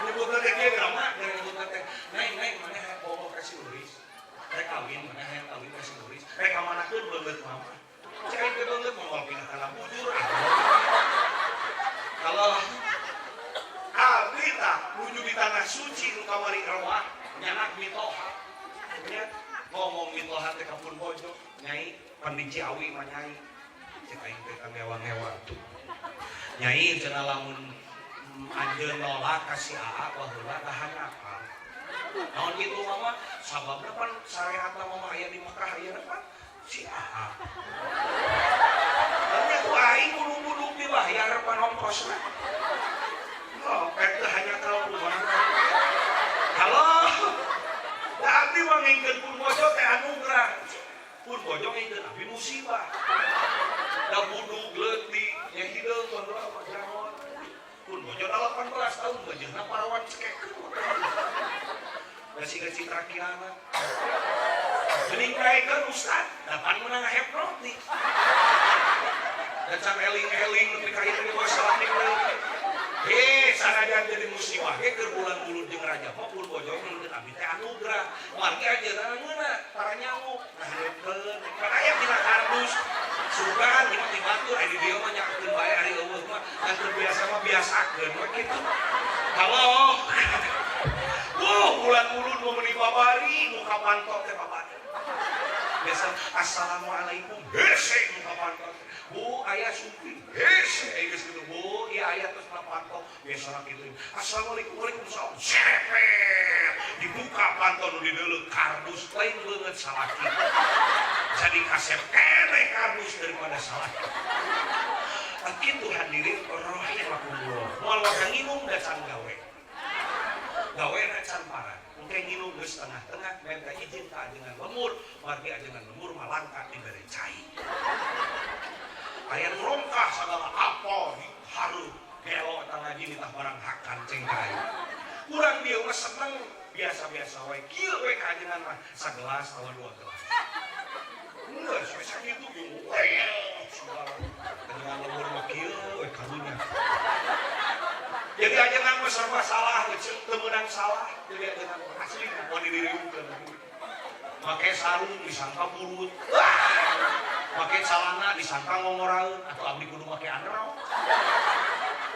Nyebutna teh kieu grama, nyebutna teh naik naik maneh hayang bogoh ka si Uris. Rek kawin maneh hayang kawin ka si Uris. Rek kamanakeun beungeut mama. Cek aing teh beungeut moal pindah kana bujur. Kalau abdi tah nuju di tanah suci nu kamari rewah nyanak mitoha. Nya ngomong mitoha teh ka pun bojo, nyai pan di Ciawi mah nyai. Cek aing teh ngewa-ngewa tuh. Nyai cenah lamun anjeun nolak ka si Aa baheula tahan akal. Naon kitu mama? Sababna pan sareatna mama aya di Mekah ayeuna pan si Aa. Nya ku aing kudu-kudu dibayar pan ongkosna. Oh, eta hanya kalau kumaha. Halo. Da abdi mah ngingkeun pun bojo teh anugerah. Pun bojo ngingkeun abdi musibah. Da budug leutik nya hideung baheula mah jangon. Pun bojo 18 tahun beujeuna parawan cekekeun. Da siga Citra Kirana. Geuning kaekeun ustad, dapan meunang hipnotis. Dan can eling-eling nepi ka ieu ge salaki deui. Sanajan jadi musibah ge keur bulan mulud jeung rajab mah pun bojong nyieunkeun abdi teh anugerah. Margi ajeuna ngeunah tara nyawu. Nah, heureupkeun kan aya tina kardus. Sugan ieu mah ti batur aya di dieu mah nyakeun bae ari eueuh mah ngan teu biasa mah biasakeun we kitu. Halo. Wuh, bulan mulud mah meuni babari muka panto teh babari. Biasa assalamualaikum hese muka panto. Bu, aya sumping hese geus kitu Bu, ieu aya terus na panto biasa kitu. Assalamualaikum waalaikumsalam. Serepet. Dibuka panto nu dideuleu kardus lain beungeut salaki. Jadi kasep keneh kardus daripada salaki. Kitu hadirin rahimakumullah. Moal waka nginum da can gawe. Gawe na can parah. Engke nginum geus tengah-tengah minta izin ka ajengan lemur, margi ajengan lemur mah langka dibere cai. Aya nu rongkah sagala apel hareup gelo eta ngaji nitah barang hakan cengkai. Urang dieu mah seneng biasa-biasa wae. Kieu we ka ajengan mah sagelas atawa dua gelas. Geus we sakitu ge segala. Ajengan lemur mah kieu we karunya. Jadi ajengan mah serba salah, teu meunang salah. Jadi ajengan mah asli moal didiriungkeun. Make sarung disangka burut. Make calana disangka ngongoraeun atau abdi kudu make underrok.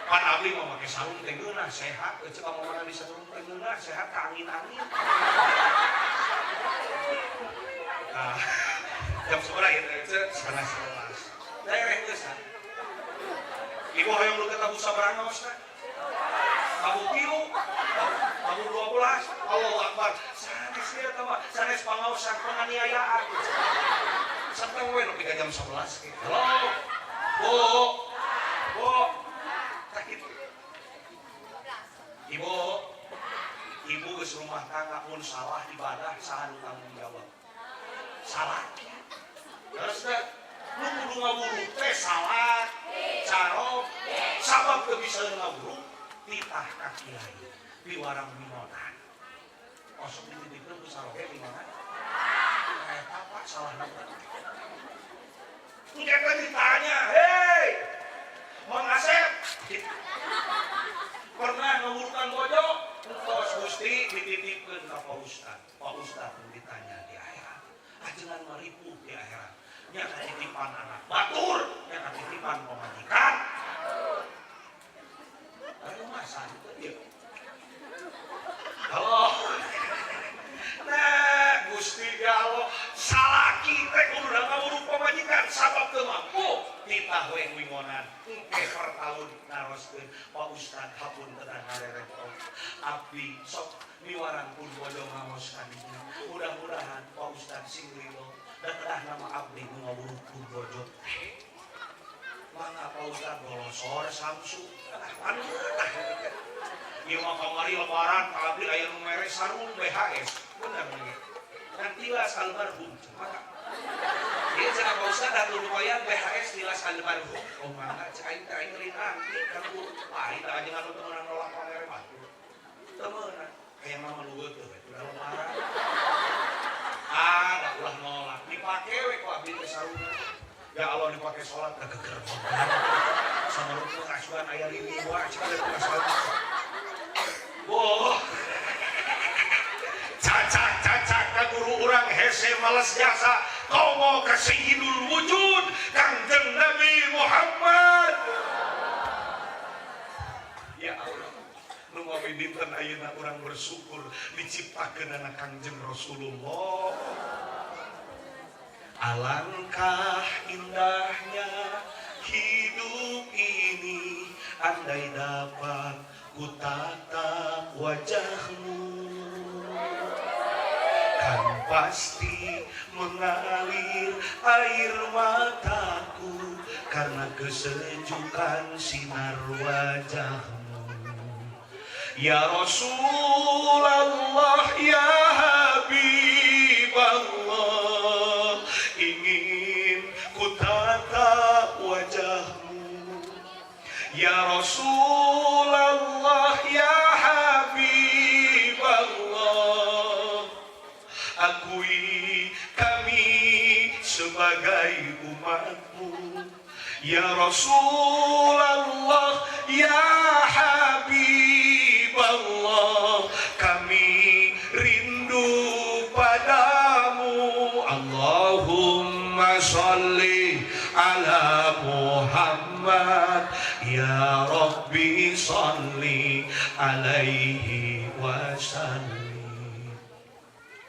Pan abdi mah make sarung teh geunah sehat, eueuh cek ngomongna di sarung teh geunah sehat ka angin-angin. Nah, jam sabaraha ieu teh? Cek 10.30. Daerah geus. Ibu hoyong nu tabuh sabaraha ngaosna? Tabuh 3, tabuh 12. Allahu Akbar. Sanes ieu teh mah, sanes pangaosan penganiayaan. Seneng we nepi ka jam 11 ge. Halo. Bu. Bu. Tah kitu. Ibu. Ibu geus rumah tangga mun salah ibadah saha nu tanggung jawab? Salah. Terus teh nu kudu ngawuruk teh salah. Carob. Sabab teu bisa ngawuruk titah ka kiai piwarang wingonan. Osok dititipkeun ku saroge wingonan. Eta Pak salah Engke teh ditanya, "Hei, Mang Asep, pernah ngawurukan bojo?" Entos Gusti dititipkeun ka Pak Ustad. Pak Ustad nu ditanya di akhirat. Ajengan mah ripuh di akhirat. Nya katitipan anak batur, nya katitipan pamajikan. Aduh masa itu dia. Halo. Nah, Gusti ya Allah, salaki teh kudu ngawuruk pamajikan sabab teu mampu titah we wingonan. Engke per tahun naroskeun Pak Ustad hapunten ngarerepot. Abdi sok miwarang pun bojo ngaos kadinya. Mudah-mudahan Pak Ustad sing ridho da kedah nama abdi nu ngawuruk pun bojo. Mangga Pak Ustad golosor Samsu. Ah, tah. Ieu mah kamari lebaran ka abdi aya nu mere sarung BHS. Bener lagi. Dan tilas almarhum. Mangga. Ieu cenah Pak Ustad atuh lumayan BHS tilas almarhum. Oh mangga cek aing teh aing anti ka guru. Lain da ajengan nu teu meunang nolak pamere batur. Teu meunang. Hayang mah luhut teh udah lebaran. Ah, da ulah nolak. Dipake we ku abdi teh sarungna. Ya Allah dipake salat da geger beban. Sama rupa asuhan aya lili wae cik ada tukang salat. Boh. Cacak-cacak ka guru urang hese males jasa komo ka sayyidul wujud Kangjeng Nabi Muhammad. Ya Allah, nu mawi dinten ayeuna urang bersyukur diciptakeun Kangjeng Rasulullah. Alangkah indahnya hidup ini andai dapat ku tatap wajahmu, kan pasti mengalir air mataku karena kesejukan sinar wajahmu. Ya Rasulullah, ya Habib Allah, ingin ku tatap wajahmu. Ya Rasulullah, ya Habib Allah, akui Rahmatmu. Ya Rasulullah, ya Habib Allah, kami rindu padamu. Allahumma sholli ala Muhammad, ya Rabbi sholli alaihi wasallim.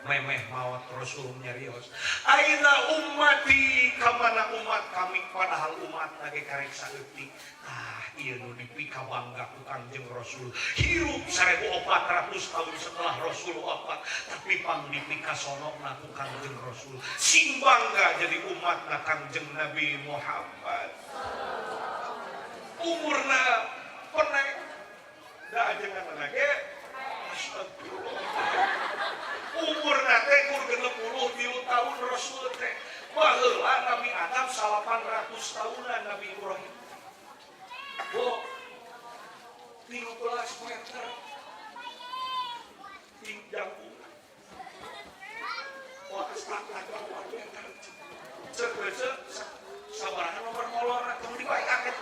Memeh maot Rasul nyarios, "Aina ummati, kamana umat kami?" Padahal umat lagi karek saeutik. Ah, ieu nu dipikabangga ku Kangjeng Rasul. Hirup 1400 tahun setelah Rasul wafat, tapi pang dipikasonokna ku Kangjeng Rasul. Sing bangga jadi umatna Kangjeng Nabi Muhammad. Umurna penek da ajengan lagi. Astagfirullah, umurna teh kur 63 tahun Rasul teh. Baheula Nabi Adam 800 tahunan, Nabi Ibrahim. Bo 13 meter tinggi jangkung. Wah, tak meter. Cek cek sabaraha nomor molor tong dibayakeun.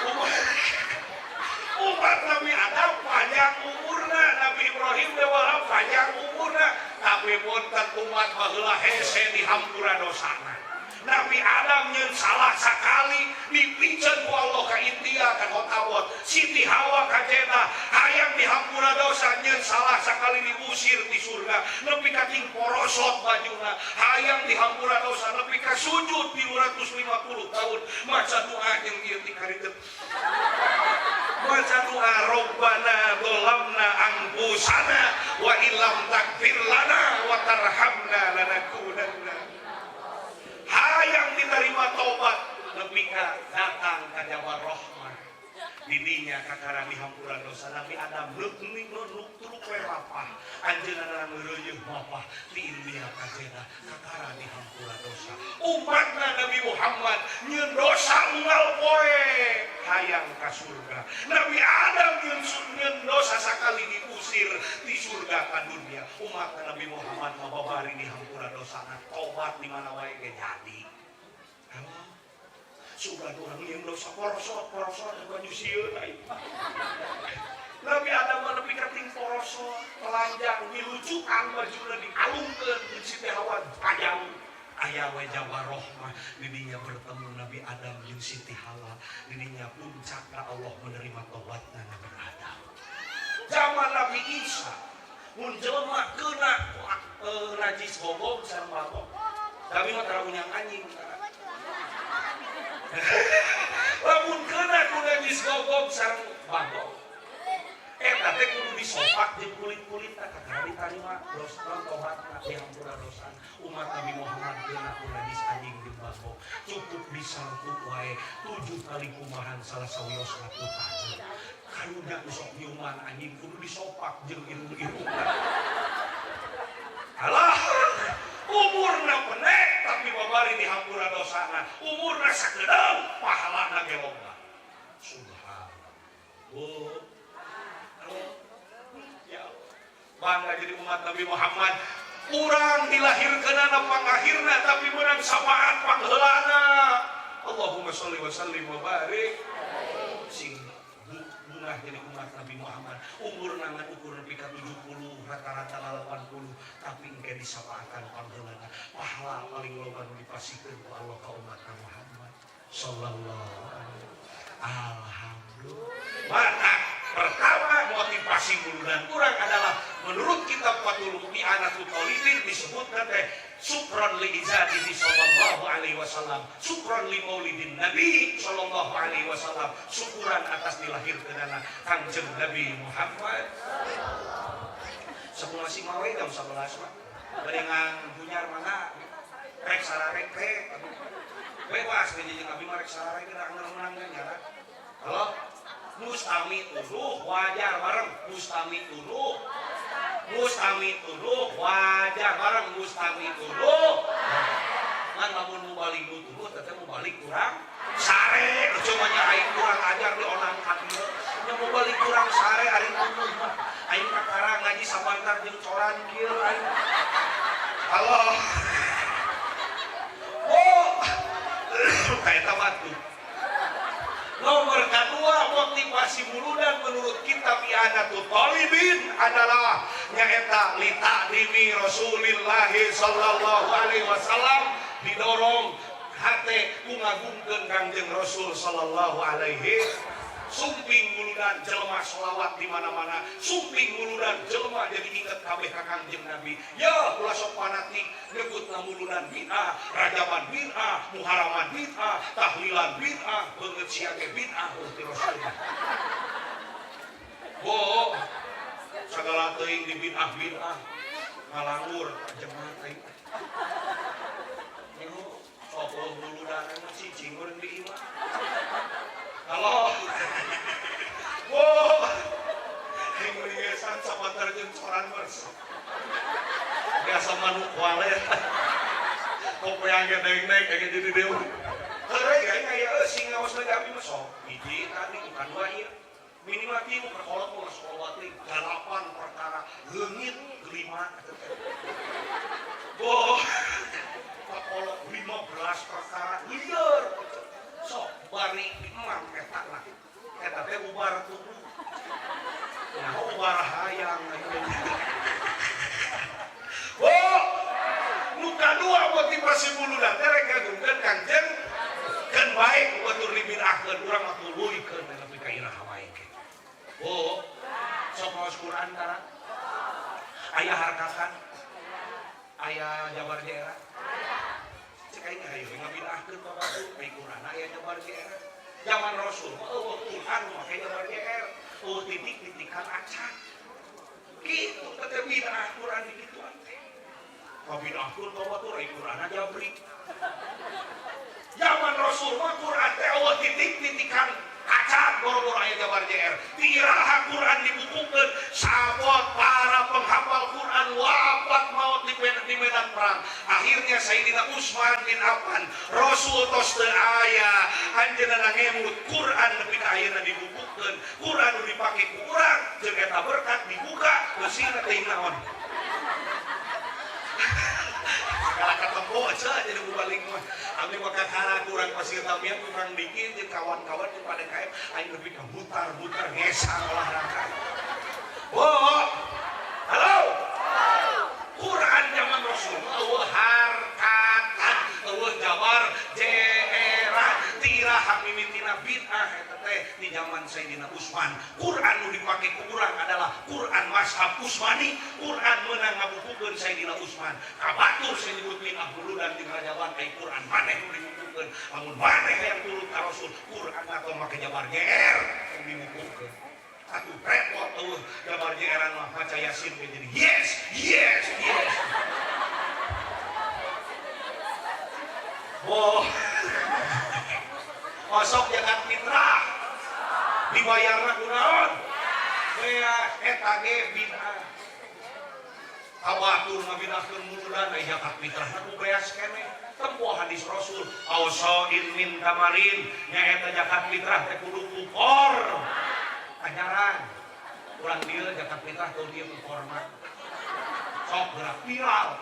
Umur umat Nabi Adam panjang umurna, Nabi Ibrahim dewa panjang umurna, tapi punten, umat baheula hese dihampura dosana. Nabi Adam nyeun salah sakali dipiceun ku Allah ka India, ka kota Bot. Siti Hawa ka Jeddah, hayang dihampura dosa, nyeun salah sakali diusir di surga nepi ka ting porosot bajuna. Hayang dihampura dosa nepi ka sujud 350 tahun maca doa jeung ieu ti karitu, baca doa, "Robbana dzolamna anfusana wa illam taghfir lana wa tarhamna lanakunanna." Hayang diterima tobat nepi ka datang ka Jabal Rahmah, didinya kakara dihampura dosa. Nabi Adam leuk nu turuk we mapah, anjeunna ngeureuyeuh mapah ti India ka Jeddah kakara dihampura dosa. Umatna Nabi Muhammad nyeun dosa unggal poe hayang ka surga. Nabi Adam nyeun dosa sakali diusir di surga ka dunia. Umatna Nabi Muhammad mah babari dihampura dosana, tobat di mana wae ge jadi. Halo. Sudah orang yang dosa porosot porosot baju sieun aing. Nabi Adam mah nepi ka ting porosot, telanjang, dilucukan bajuna, dialungkeun di Siti Hawa panjang. Aya we Jabal Rohmah, didinya bertemu Nabi Adam jeung Siti Hawa, didinya puncakna Allah menerima tobatna Nabi Adam. Zaman Nabi Isa, mun jelema kena najis gogog sareng bagong. Kami mah tara unyang anjing. Lamun kena ku najis gogog sareng bagong, eta teh kudu disopak jeung kulit-kulitna kakara ditarima dosa tobatna, dihampura dosa. Umat Nabi Muhammad kena ku najis anjing jeung bagong, cukup disangkut wae 7 kali kumahan salah sawiosna ku taneuh. Karunya nu sok nyiuman anjing kudu disopak jeung irung-irungna. Alah, umurna penek tapi babari dihampura dosana, umurna sakedeung pahalana ge loba. Subhanallah. Oh. Ya Allah. Bangga jadi umat Nabi Muhammad. Urang dilahirkeunana pangakhirna tapi menang syafaat pangheulana. Allahumma sholli wa sallim wa barik. Sing bungah jadi umat Nabi Muhammad. Umur ngan ukur nepi ka 70, rata-rata 80, tapi engke disapaatan pangheulana. Pahala paling loba nu dipasihkeun ku Allah ka umat Muhammad sallallahu alaihi. Alhamdulillah. Maka pertama motivasi muludan kurang adalah menurut kitab Fathul I'anatul Thalibin disebut teh syukron li ijadihi sallallahu alaihi wasallam, syukron li maulidin Nabi sallallahu alaihi wasallam, syukuran atas dilahirkeunana Kangjeng Nabi Muhammad. Sakumaha masih mawe jam 11 mah bade nganggunyar mangga, rek sararek teh bebas ngaji jeung abi mah, rek sararek geus menang kan nyara. Halo, mustami tuduh wajar bareng, mustami tuduh, mustami tuduh wajar bareng, mustami tuduh. Ngan lamun mau balik nu tuduh teteh mau balik kurang sare, cuma nya aing kurang ajar di onang ka dieu nya, mau balik kurang sare. Ari tuduh mah aing kakara ngaji sabantar jeung coran kieu aing. Halo. Oh. Maulid adalah nyaeta li ta'dimi Rasulillah sallallahu alaihi wasallam, didorong hate ku ngagungkeun Kangjeng Rasul sallallahu alaihi. Sumping muludan jelema sholawat di mana-mana, sumping muludan jelema jadi inget kabeh ka Kangjeng Nabi. Ya ulah sok fanatik nyebutna muludan bid'ah, rajaban bid'ah, muharaman bid'ah, tahlilan bid'ah, beungeut sia ge bid'ah ti Rasul. Bo sagala teuing di bid'ah bid'ah ngalangur jemaat aing. Niku sok muludan mah cicing urang di imah. Halo. Wow. Hinggesan sapantar jeung coran bersih. Biasa manuk walet. Kopi yang naik-naik kayak jadi dewa. Heureuy aing aya sing ngaos lagi abi mah sok. Hiji tadi bukan dua ieu. Minimal tilu perkolot mah sekolah teh 8 perkara leungit kelima. Boh. Perkolot 15 perkara lieur. Sok bari emang eta lah. Eta teh ubar tubuh. Nah, ubar hayang. Oh, nu kadua motivasi muludan teh rek ngagungkeun Kangjeng keun bae batur dibid'ahkeun urang mah tuluykeun nepi ka iraha wae ge. Oh, sok maos Quran karang. Aya harkakan. Aya jabar jera. Cek aing hayu ngabid'ahkeun ka batur ai Quran aya jabar jera. Zaman Rasul mah eueuh Quran make jabar JR. Eueuh titik-titikan acan. Gitu teh bid'ah Quran di gituan teh. Ngabid'ahkeun ka batur ai Quran jabri. Zaman Rasul mah Quran teh eueuh titik-titikan acan boro-boro aya jabar JR. Tiraha Quran dibukukeun sabot para penghafal Quran wafat maut di medan perang. Akhirnya Sayyidina Utsman bin Affan, Rasul tos teu aya, anjeunna ngemut Quran nepi ka ayeuna dibukukeun. Quran nu dipake ku urang jeung eta berkat dibuka geusina teh naon. Segala ketemu aja jadi balik mah. Abdi mah kakara kurang pasir tamiang kurang dikit jeung kawan-kawan jeung pada kaep aing lebih ka mutar-mutar ngesang olahraga. Oh. Halo. Quran zaman Rasul eueuh harkatan, eueuh jabar jeera, tiraha mimitina bid'ah eta teh di zaman Sayyidina Utsman. Quran nu dipake ku urang adalah Quran mazhab Utsmani, Quran meunang ngabukukeun Sayyidina Utsman. Ka batur sing nyebut bid'ah muludan jeung rajaban ai Quran maneh nu dibukukeun. Lamun maneh hayang turut ka Rasul, Quran atau make jabar JR yang dibukukeun. Aduh repot tuh jabar JR mah maca Yasin ge jadi yes yes yes. Boh. Masuk zakat fitrah dibayarna ku naon? Beas eta ge bid'ah. Kabatur ngabid'ahkeun muludan ai zakat fitrah ku beas keneh. Tempo hadis Rasul ausain min tamarin nyaeta zakat fitrah teh kudu ku kor. Ajaran urang dieu zakat fitrah teu dieu ku korma. Sok gerak viral.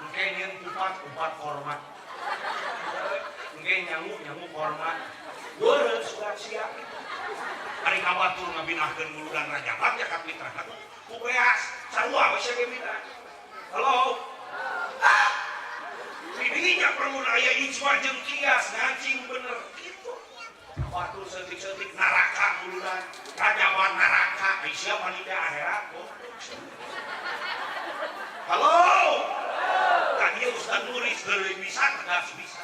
Engke nyeun kupat-kupat korma. Engke nyangu-nyangu korma. Beureum surat sia itu. Ari ka batur ngabid'ahkeun muludan rajaban zakat fitrah ku beas sarua we sia ge bid'ah. Halo. Ah. Didinya perlu aya ijma jeung kias ngancing bener kitu. Batur seutik-seutik neraka muludan, rajaban neraka, ai sia panitia akhirat. Halo. Tadi Ustaz Nuris heureuy bisa tegas bisa.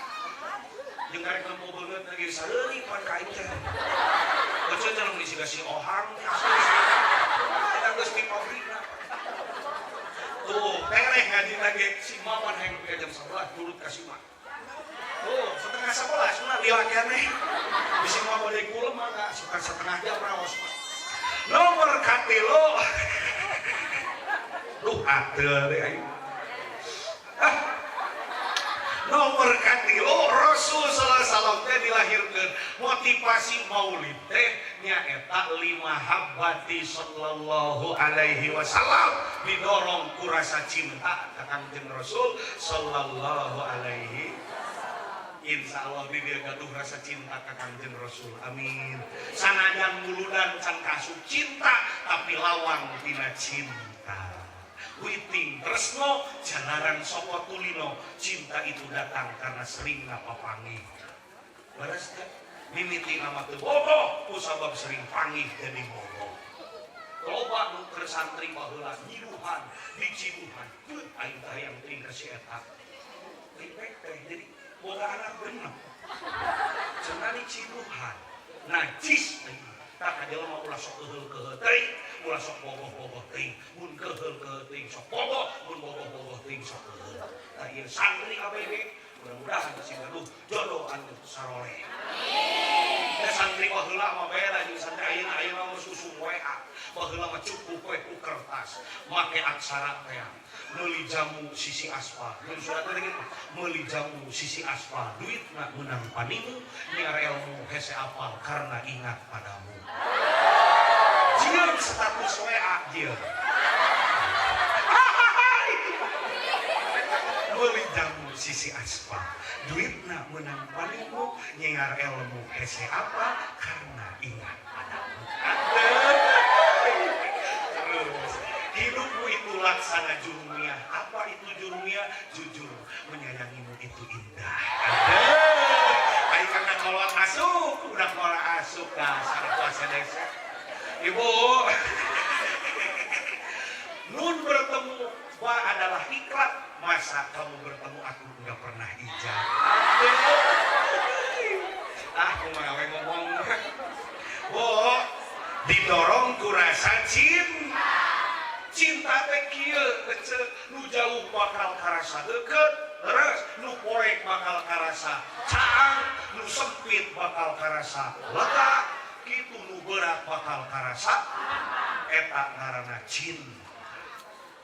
Jeung karek nempo beungeut lagi sareuri pan ka aing teh. Ece teh lamun disiga si ohang teh asli. Eta geus di pabrikna. Tuh, tereh ngaji lagi si Maman hayang nepi ka jam 11 turut ka si Ma. Tuh, 10:30 mah lila keneh. Bisi mah bade kulem mah enggak suka setengah jam raos mah. Nomor katilu. Duh, ateul deui aing. Ah. Nomor katilu Rasul sallallahu alaihi wasallam teh dilahirkeun. Motivasi maulid teh nyaeta lima habbati sallallahu alaihi wasallam didorong ku rasa cinta ka Kangjeng Rasul sallallahu alaihi. Insya Allah di dia gaduh rasa cinta ka Kangjeng Rasul. Amin. Sanajan muludan can kasup cinta, tapi lawang tina cinta. Witing tresno jalaran saka tulino, cinta itu datang karena sering ngapapanggih. Leres teh? Mimiti nama teu bogoh ku sabab sering panggih jadi bogoh. Loba nu keur santri baheula nyiduhan, diciduhan. Teu aing teh hayang teuing ka si eta. Ripek teh jadi boga anak genep. Cenah diciduhan. Najis teh. Tah ka jelema ulah sok keuheul-keuheul teuing, ulah sok bogoh-bogoh teuing. Mun keuheul-keuheul teuing sok bogoh, mun bogoh-bogoh teuing sok keuheul. Tah ieu santri ABG mudah-mudahan sing gaduh jodoh anu saroleh. Amin. Santri baheula mah beda jeung santri ayeuna, ayeuna mah susung WA. Baheula mah cukup we ku kertas, make aksara teh. Meuli jamu sisi aspal. Mun surat teh gitu, meuli jamu sisi aspal, duitna meunang panimu, nyiar ilmu hese apal karena ingat padamu. Jieun status WA jieun. Meuli jamu sisi aspal, duitna meunang panimu, nyiar ilmu hese apa karena ingat padamu. Terus hidupmu itu laksana jurumiyah. Apa itu jurumiyah? Jujur menyayangimu itu indah. Ayo kakak kolot asup, udah kolot asup dasar puasa desa. Ibu, nun bertemu ba adalah iklat. Masa kamu bertemu aku nggak pernah ijab. Ah, aku mah we ngomong. Bu, didorong ku rasa cinta. Cinta teh kieu ece, nu jauh bakal karasa deukeut, leres, nu poek bakal karasa caang, nu sempit bakal karasa lega, kitu nu berat bakal karasa eta ngaranna cinta.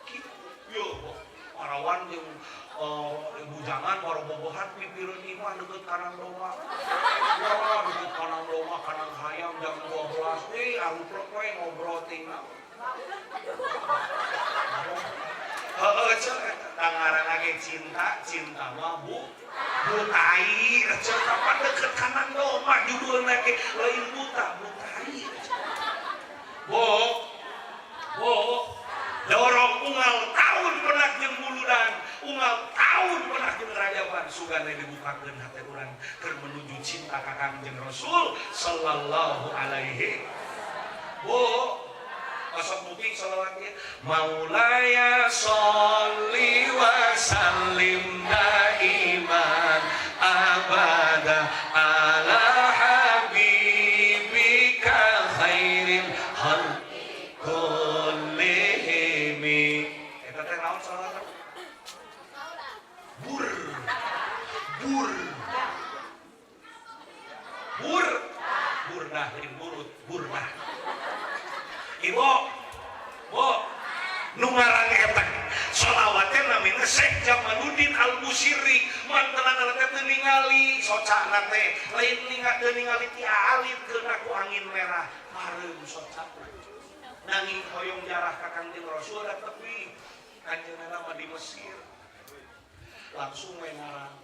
Kitu yo parawan jeung bujangan barobogohan pipireun imah deukeut kanang domba. Wah, deukeut kanang domba, kanang hayam jam 12 euy aruprek we ngobrol ting. Heeh ceu eta ngaranna ge cinta, cinta mah bu butai ceu kapan deukeut kanang domba judulna ge lain buta, butai. Bu, bu, dorong unggal tahun pernah jeung muludan, unggal tahun pernah jeung rajaban, sugana dibukakeun hate urang keur menuju cinta ka Kangjeng Rasul sallallahu alaihi. Bu, osok bukti sholawatnya. Maulaya sholli wa sallim daiman abada ala habibika khairil khalqi kullihim. Eta teh naon sholawat? Bur. Bur. Bur. Burdah lain burut, burdah. Ibu, bu, nu ngarang eta sholawat teh namina Syekh Jamaluddin Al-Busiri, mantenana teh teu ningali socana teh, lain teu ningali ti alit keuna ku angin merah, pareum socana. Nanging hoyong jarah ka Kangjeng Rasul da tepi, kanjeunna mah di Mesir. Langsung we ngarang.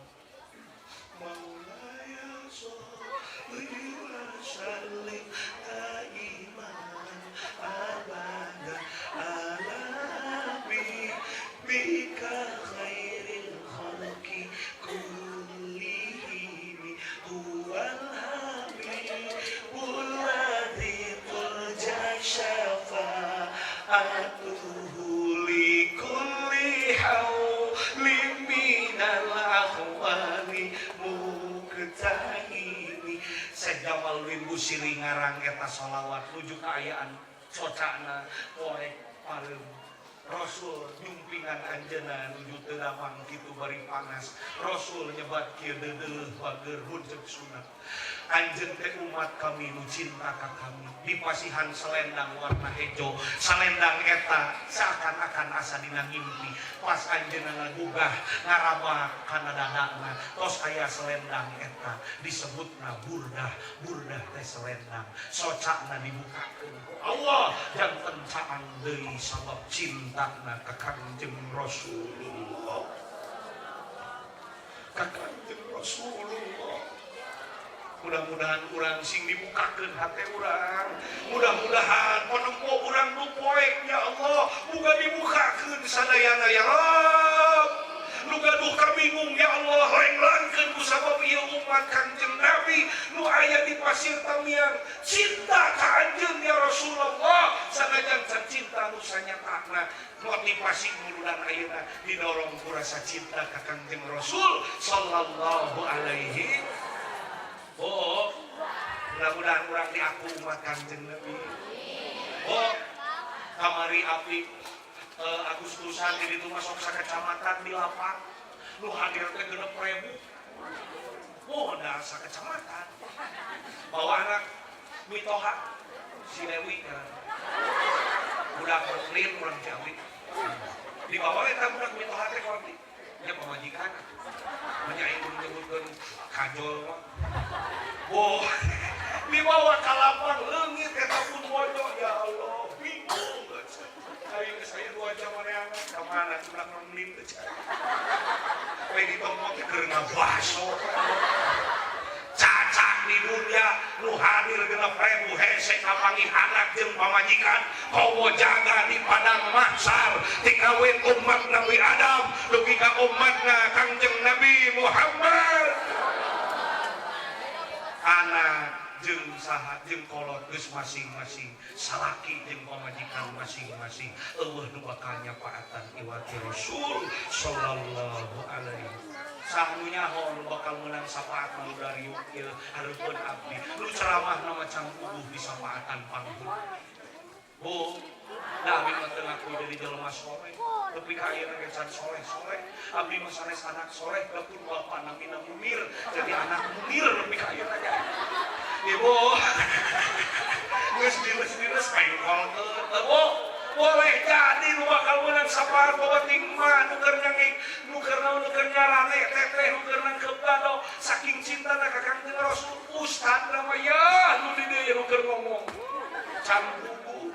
Maulaya sholli wa sallim daiman abada ala habibika khairil khalqi kullihim huwal habibul ladzi turja syafa'atuhu likulli hawlin minal ahwali muktahimi. Syekh Jamaluddin Busiri ngarang eta sholawat nuju kaayaan socana poek pareum Rasul nyumpingan anjeunna nuju teu damang kitu bari panas. Rasul nyebat kieu deudeuh bager hunceuk sunat. Anjeun teh umat kami nu cinta ka kami. Dipasihan selendang warna hejo. Selendang eta seakan-akan asa dina ngimpi. Pas anjeunna ngagugah ngaraba kana dadana tos aya selendang eta disebutna burdah. Burdah teh selendang. Socana dibukakeun ku Allah janten caang deui sabab cintana ka Kangjeng Rasulullah. Ka Kangjeng Rasulullah. Mudah-mudahan urang sing dibukakeun hate urang. Mudah-mudahan panempo urang nu poek, ya Allah, muga dibukakeun sadayana, ya Rabb. Nu gaduh kabingung, ya Allah, lenglangkeun ku sabab ieu umat Kangjeng Nabi nu aya di Pasir Tamiang cinta ka anjeun, ya Rasulullah, sanajan can cinta nu sanyatana. Motivasi muludan ayeuna didorong ku rasa cinta ka Kangjeng Rasul sallallahu alaihi. Oh, mudah-mudahan urang diaku umat Kangjeng Nabi. Oh, kamari api Agustusan di ditu masuk sa kecamatan di lapang. Nu hadir teh 6.000. Oh, dah sa kecamatan. Bawa anak mitoha si Dewi kan. Budak Berlin urang Ciawi. Dibawa eta budak mitoha teh ku abdi. Nya pamajikan. Nya aing nyebutkeun kajol mah. Oh, dibawa ka lapang leungit eta pun mojo, ya Allah, bingung. Aing saya 2 jam maneangan ka mana budak ngemlin teh. We ditompo teh keur ngabaso. Cacak di dunia nu hadir 6.000 hese kapanggih anak jeung pamajikan, komo jaga di padang mahsyar tikawin umat Nabi Adam dugi ka umatna Kangjeng Nabi Muhammad. Anak jeung saha jeung kolot geus masing-masing, salaki jeung pamajikan masing-masing, euweuh nu bakal nyapaatan iwati Rasul sallallahu alaihi. Saha nu nyaho nu bakal meunang syafaat maludariuk ieu hareupeun abdi nu ceramahna macam ubuh di syafaatan panggung? Bu, da abdi mah teu ngaku jadi jelema soleh, tapi ka ayeuna ge can soleh-soleh. Abdi mah sanes anak soleh, da pun bapak namina Munir, jadi anak Munir nepi ka ayeuna ge. Ibu, geus diles-diles pengkolkeun. Bu, boleh jadi nu bakal meunang syafaat bawating mah nu keur nyangik, nu keur naon, nu keur nyarane, teteh nu keur nangkep dado, saking cintana ka Kangjeng Rasul, ustad nama ya nu di dieu nu keur ngomong. Can bubu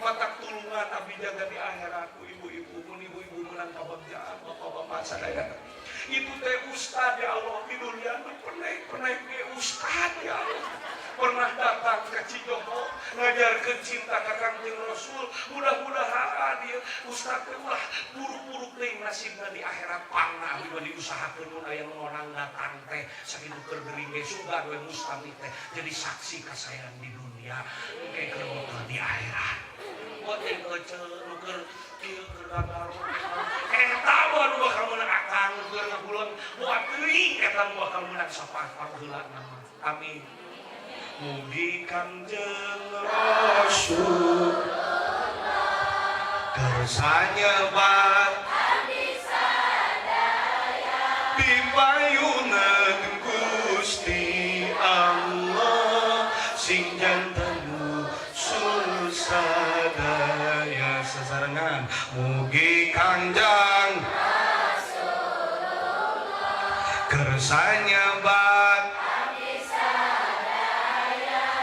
matak tulungan abdi jaga di akhirat ku ibu-ibu, mun ibu-ibu menang kabagjaan, bapak-bapak sadaya. Itu teh ustad, ya Allah, di dunia nu penaik-penaik ge ustad, ya Allah. Pernah datang ke Cijoho ngajarkeun cinta ka Kangjeng Rasul. Mudah-mudahan ieu ustad teh ulah buruk-buruk teuing nasibna di akhirat. Pangna abdi mah diusahakeun mun aya nu ngonang datang teh sakitu keur gering ge sugan we mustami teh jadi saksi kasayan di dunia engke keur bekal di akhirat. Penting ece nu keur kieu keur gagaro eta mah nu bakal meunang akang nu keur ngaguleung buat teuing eta nu bakal meunang syafaat pangheulana mah. Amin. Mugi Kangjeng Rasul kersa nyebat di payunan Gusti Allah sing janten usul sadaya sesarengan. Mugi Kangjeng kersa nyebat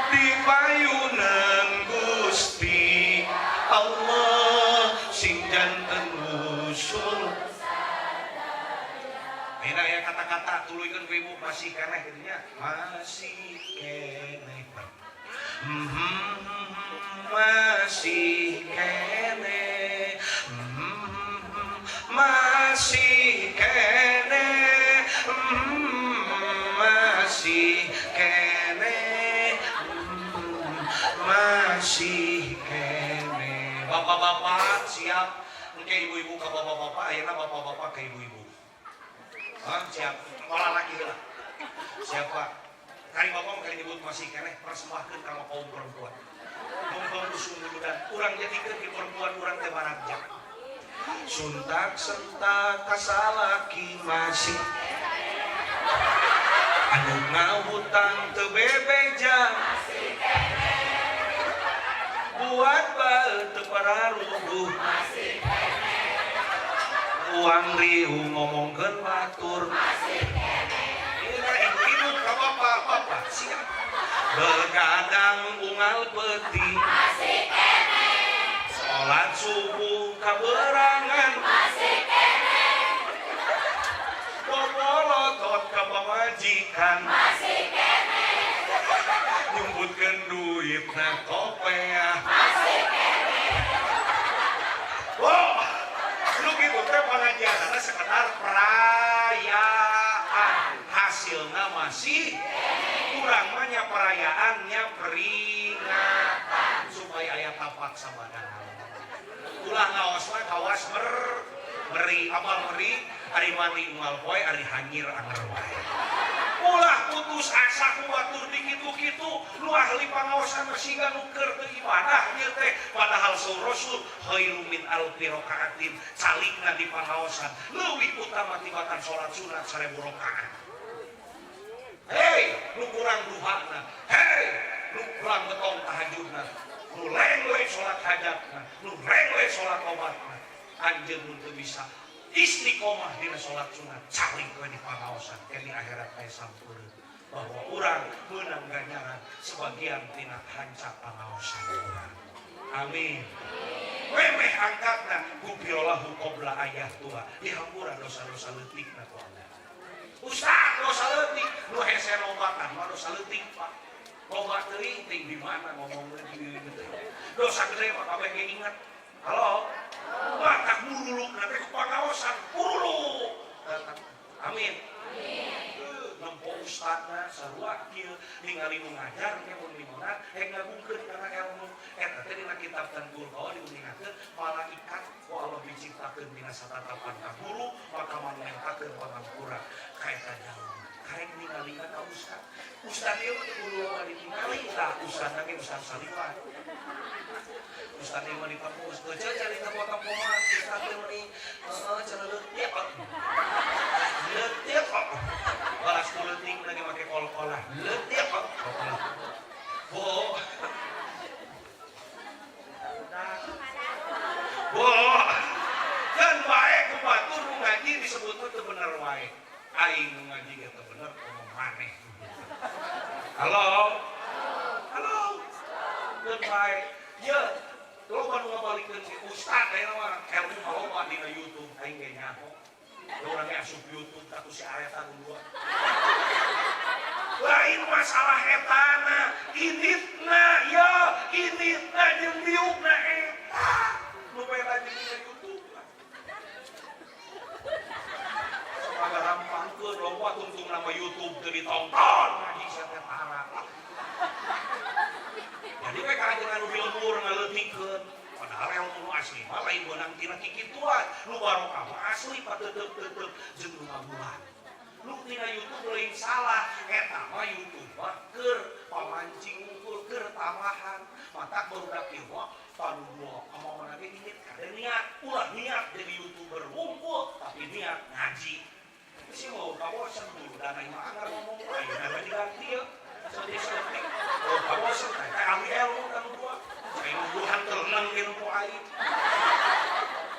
di payunan Gusti Allah sing janten usul. Ini ya kata-kata tuluykeun ku ibu masih keneh gitu nya, masih keneh. Masih keneh. Masih keneh. Masih keneh. Masih keneh. Bapak-bapak siap engke ibu-ibu ke bapak-bapak, ayeuna bapak-bapak ke ibu-ibu. Ah, siap. Olah lagi lah. Siapa? Kali bapak mau kali nyebut masih keneh persembahkeun ka kaum perempuan. Mumpung usum muludan, urang jadikeun di perempuan urang teh baragja. Suntak sentak kasalaki masih anu ngahutang teu bebeja buat bae teu pararuguh uang riuh ngomongkeun batur. Ini ibu-ibu ka bapak-bapak siap. Begadang unggal peuting, salat subuh kaberangan, bobo. Pamajikan masih keneh, nyumputkeun duit na kopeah masih keneh. Oh, lu gitu teh pengajianna sekedar perayaan, hasilnya masih kurang mah nya perayaannya peringatan supaya aya tapak sabada. Ulah ngaosna kawas meri amal meri ari mandi unggal poe, ari hanyir anger wae. Ulah putus asa ku batur di kitu-kitu. Nu ahli pangaosan masiga nu keur teu ibadah ieu teh, padahal saur Rasul khairu min alfi rakaatin, calikna di pangaosan leuwih utama tibatan salat sunat 1000 rakaat. Hei, nu kurang duhana, hei, nu kurang betong tahajudna, nu lengwe salat hajatna, nu lengwe salat obatna, anjeun nu teu bisa istiqomah dina salat sunat, calik we di pangaosan, ke di akhirat aya sampeureun bahwa urang meunang ganjaran sebagian tina hanca pangaosan urang. Amin. Memeh angkatna gufirallahu qabla ayah tua, dihampura dosa-dosa leutikna ku Allah. Ustaz, dosa leutik, nu hese lobatan mah dosa leutik, Pak. Loba teuing ting di mana ngomong gitu. Dosa gede mah kabeh ge inget. Halo? Matak muruluk teh ku pangaosan, muruluk. Amin. Nempo ustadna sarua kieu, ningali nu ngajar ge mun dimana rek ngagungkeun kana ilmu eta teh. Dina kitab Tanbul Qawa diuningakeun malaikat ku Allah diciptakeun dina satatapan ka guru, maka mangmentakeun pangampura ka eta jalma. Karek ningalina ka ustad, ustad ieu mah teu kudu loba ditingali. Tah, ustadna ge ustad saliwat, ustad ieu mah dipapus heueuh cari tempo-tempo mah. Ustad ieu mah heeh cenah leutik kok, leutik kok, balas ku leutik lagi make kol-kolah, leutik kok kol-kolah. Bo, bo, kan bae ku batur nu ngaji disebutna teu bener wae. Aing nu ngaji ge teu bener, ngomong maneh. Halo, halo, keun bae. Ye, loba nu ngabalikeun si ustad aya mah ilmu mah loba dina YouTube, aing ge nyaho. Urang ge asup YouTube ku si Areta nu dua. Lain masalah etana, inditna ya, inditna jeung diukna eta. Nu beda jeung dina YouTube. Sok agak rampangkeun loba tungtung nama YouTube teu ditonton ngaji sia teh tara. Jadi we kajengan nu di lembur ngaleutikeun. Padahal ilmu nu asli mah lain beunang tina kikituan. Nu barokah mah asli pateuteup-teuteuk jeung nu ngabulan. Nu tina YouTube lain salah, eta mah YouTube mah keur pamancing unggul, keur tambahan. Matak barudak ieu mah panu dua kemauan ge indit kade niat, ulah niat jadi YouTuber wungkul, tapi niat ngaji. Sih mau kabosan dulu dan aing mah anggar ngomong ayeuna mah diganti ya. Sedih-sedih. Oh, kabosan teh ahli ilmu kan dua. Saya nuduhan terenang ge nempo aing.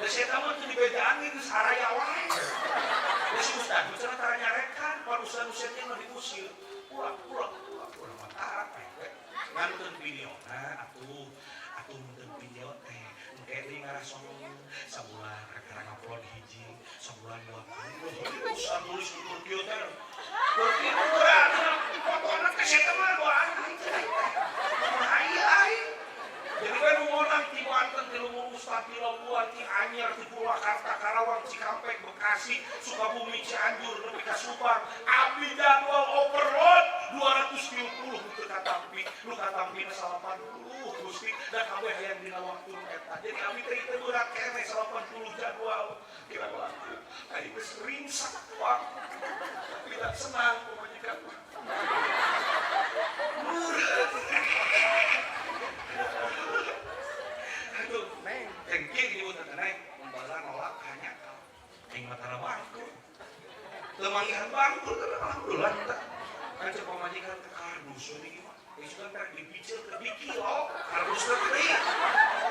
Da saya mah teu dibejaan geus saraya wae. Da si ustad mah cenah tara nyarekan, pan ustad nu sejen mah diusir. Ulah, ulah, ulah, ulah mah tara we. Nganteun videona atuh, atuh nonton video teh. Engke deui ngarasonong sabulan kakara ngupload hiji, sabulan dua kali. Ustad nulis di Turki teh. Turki murah, fotona teh saya mah doaan aing teh. Bahaya aing. Jadi kan nu ti Banten, ti Lumur Ustad, ti Labuan, ti Anyer, ti Purwakarta, Karawang, Cikampek, Bekasi, Sukabumi, Cianjur, nepi ka Subang. Abdi jadwal overload 230 teu katampi, nu katampina 80 Gusti, da kabeh hayang dina waktu eta. Jadi abdi teh teu berat keneh 80 jadwal. Kira laku. Aing geus ringsak tuang. Tidak senang pamajikan mah. Murah. Aduh, neng, cengki disebut teh neng, membalas nolak hanya kau. Aing mah tara bangkrut. Teu manggihan bangkrut, alhamdulillah teh. Kan cek pamajikan teh kardus we mah. Geus kan teh dipicil ke diki oh, kardusna gede.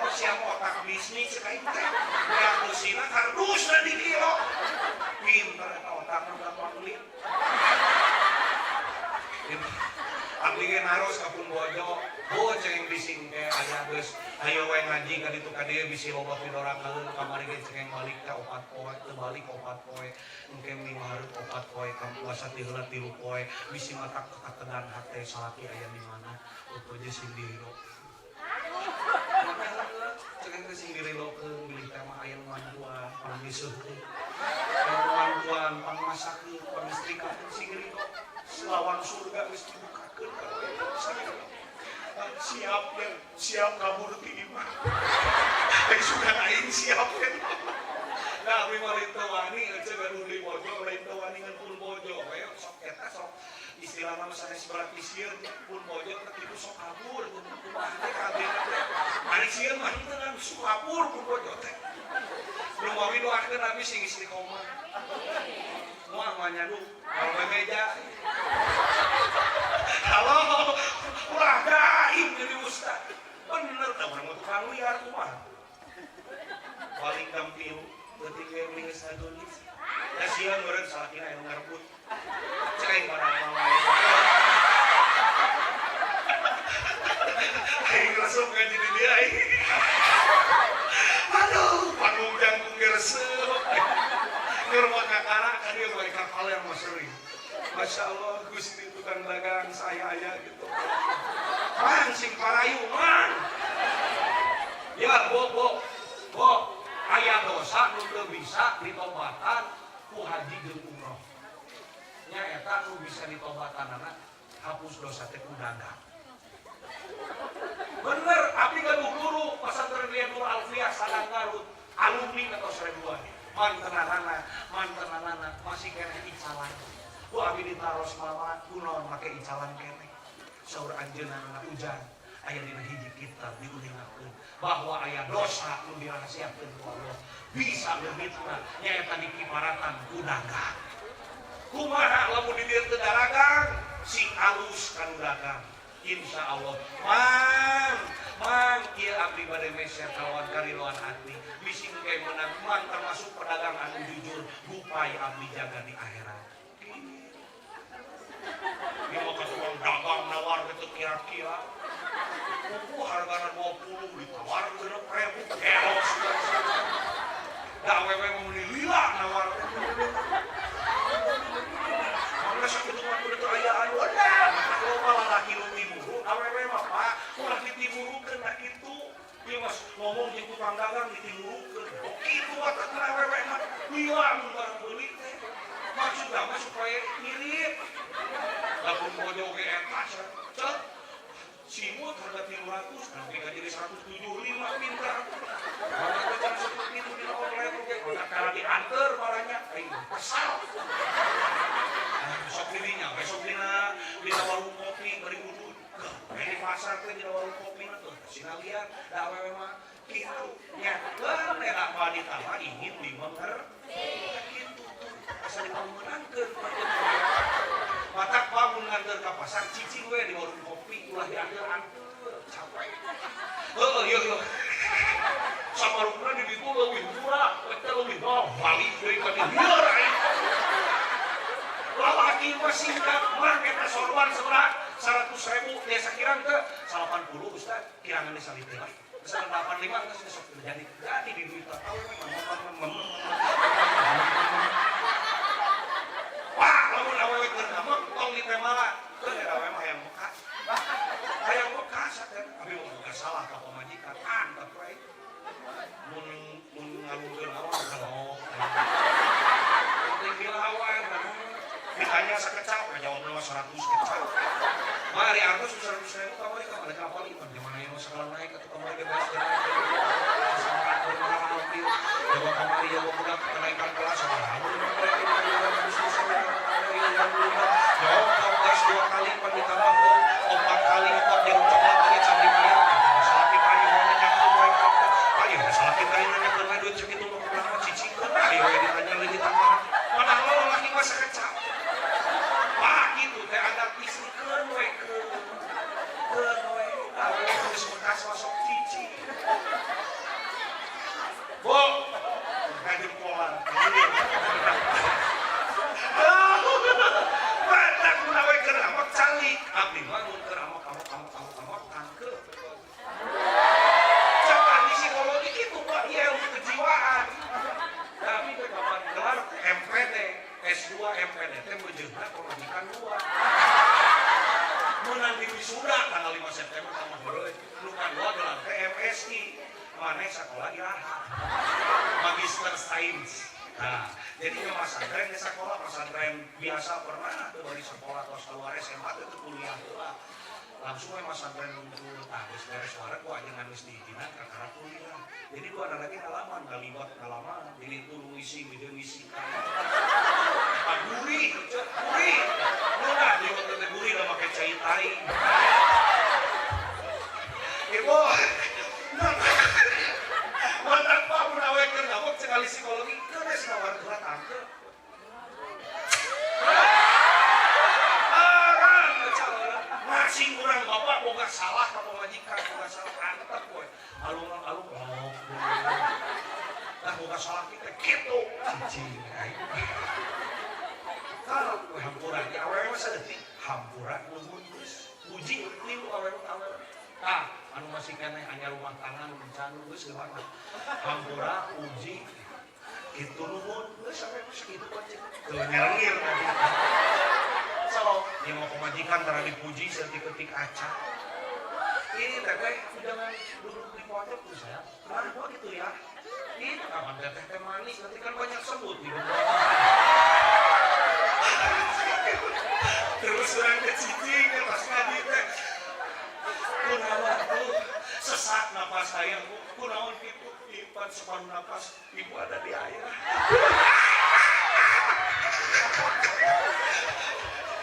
Oh, siap otak bisnis cek aing teh. Beak beusina kardusna di kilo. Pinter eta otakna gampang beli. Abdi ge naros ka pun bojo, "Oh, ceng bising teh aya geus Ayo we ngaji ka ditu ka dieu bisi loba pidorakaeun kamari ge cengeng balik ka 4 poe, teu balik 4 poe. Engke minggu hareup 4 poe, ka puasa ti heula 3 poe, bisi matak katedan hate salaki aya di mana. Utuh sing dirido. Cengeng teh sing diridokeun bilih teh mah aya nu mantuan, pangmisuhkeun. Aya nu mantuan, pangmasakeun, pangistrikakeun sing rido. Lawan surga geus dibukakeun ka sing rido. Siap ya, siap kabur ti imah. Ai sugan aing siap ya. Nah, abi mah lain teu wani ece gaduh deui bojo, lain teu wani ngan pun bojo. We sok eta sok istilahna mah sanes berarti sieun pun bojo teh kitu sok kabur kumaha teh kabeh teh. Ari sieun mah henteu ngan sok kabur pun bojo teh. Nu mawi doakeun abi sing istiqomah. Moal moal nyadu, moal bebeja. Halo, ulah gaib jadi ustad. Bener, da urang mah tukang liar kumaha. Paling jam 3, leutik ge beli geus ngagelis. Da sieun meureun salakina anu ngarebut. Cek aing pada wae. Aing resep ngaji di dia aing. Aduh, panggung jangkung ge resep. Ngurma kakara ka dieu bae ka kaler mah sering. Masya Allah, Gusti tukang dagang saya aya gitu. Mang sing parayu, mang. Ya, bo, bo, bo. Aya dosa nu teu bisa ditobatan ku haji jeung umroh. Nya eta nu bisa ditobatanana hapus dosa teh ku dagang. Bener, abdi gaduh guru pesantren Nur Alfiah Sadang Garut, alumni atau seribuan. Mantenanana, mantenanana masih keneh icalan. Ku abdi ditaros mama kunaon make icalan keneh. Saur anjeunna hujan aya dina hiji kitab diuningakeun bahwa aya dosa nu dirahasiakeun ku Allah bisa leungitna nyaeta dikiparatan ku dagang. Kumaha lamun di dieu teu dagang sing alus kanu dagang. Insya Allah, mang, mang, ieu abdi bade meser kalawan kariloan hati, bisi engke meunang mang termasuk pedagang anu jujur, gupai abdi jaga di akhirat. Ieu mah ka tukang dagang nawar teh kira-kira. Kuku hargana 20 ditawar 6.000, kelok sudah. Da awewe mah meuni lila nawar. Mangga sakitu mah kudu teu aya anu. Loba lalaki nu timuru, awewe mah Pak, ulah ditimurukeun da kitu. Ieu mah ngomong jeung tukang dagang ditimurukeun. Oh kitu watakna awewe mah lila mun barang beuli teh. Maksudna mah supaya mirip. Lamun bojo ge eta cek simut harga 300, nanti ka jadi 175 pinter. Maka teh can seperti itu dina online oge, maka diantar barangnya aing kesal. Sok dirinya, besok dina warung kopi bari udud. Di pasar teh dina warung kopi na tuh, sina lihat da awewe mah kitu nya. Keun eta wanita mah ingin dimengerti. Kitu tuh, asa dipameunangkeun. Matak bangun nganteur ka pasar cicing we di warung kopi ulah dianteur-anteur, capek. Heuh, ieu ieu. Samarukna di ditu leuwih murah, eta leuwih mahal, balik deui ka dieu lieur aing. Lalaki mah singkat mah eta sorban sabaraha 100.000 desa kirang teh 80 Ustaz, kirangan desa liteu lah. 85 geus sok jadi jadi di duit tahu we mah. Wah, lamun awewe keur ngambek tong ditemala. Keun eta awewe mah hayang bekas. Hayang bekas teh abi mah boga salah ka pamajikan antep we. Mun mun ngalungkeun awak kalau penting dilawan ditanya sekecap jawabna mah 100 kecap. Mari artos 100.000 kamari ka mana kenapa lima di mana yang segala naik atau kamari bebas jawa kamari jawa budak kenaikan kelas jawab gas 2 kali pan ditambah 4 kali 4 jarum coklat lagi can dibayar salah kita ayo nanya ke mereka ayo salah kita ayo nanya ke duit segitu mah kumaha cicingkeun ayo ditanya lagi ditambah padahal laki mah sekecap. Pak gitu teh adat istri keun we keun we awewe geus bekas masuk cici. Bo ngajempolan. Mata mun awe keur amok calik abdi mah mun keur amok amok amok MPD teh meujeuhna pamajikan dua. Meunang di wisuda tanggal 5 September tambah heureuy. Nu kadua gelar teh MSI. Maneh sakola iraha? Magister Sains. Nah, jadi ke pesantren ke sekolah pesantren biasa pernah tuh dari sekolah atau keluar SMA itu kuliah heula. Langsung we pesantren unggul, tah geus beres wareg ku ajengan geus diizinan kakara kuliah. Jadi dua ada lagi ngalaman, ngaliwat ngalaman, jadi itu ngisi, gitu ngisi. Apa gurih, gurih. Nah, liwat teh gurih lah make cai tai. Ibu, mantan Pak mun awe keur ngabok cek ahli psikologi, teu geus nawar heula tante. Arang masing urang bapak boga salah ka pamajikan, boga salah antep we. Alung-alung oh. Lah boga salah kita kitu. Cicing aing. Kalau we hampura di awewe mah sadetik hampura nuhun geus. Puji liu awewe awewe. Tah, anu masih keneh anyar rumah tangga nu encan geus gimana. Hampura puji kitu nuhun geus sampai sakitu aja. Teu nyerengir tadi. So, dia mau pemajikan tara dipuji seketik acan. Ini teteh jangan duduk di pojok tuh saya. Kenapa gitu ya? Itu kapan teteh teh manis nanti kan banyak sebut di bawah. Terus orang ke cicing ya pas ngaji teh. Kunaon tuh sesak napas saya bu. Kunaon gitu ipan separuh napas ibu ada di ayah.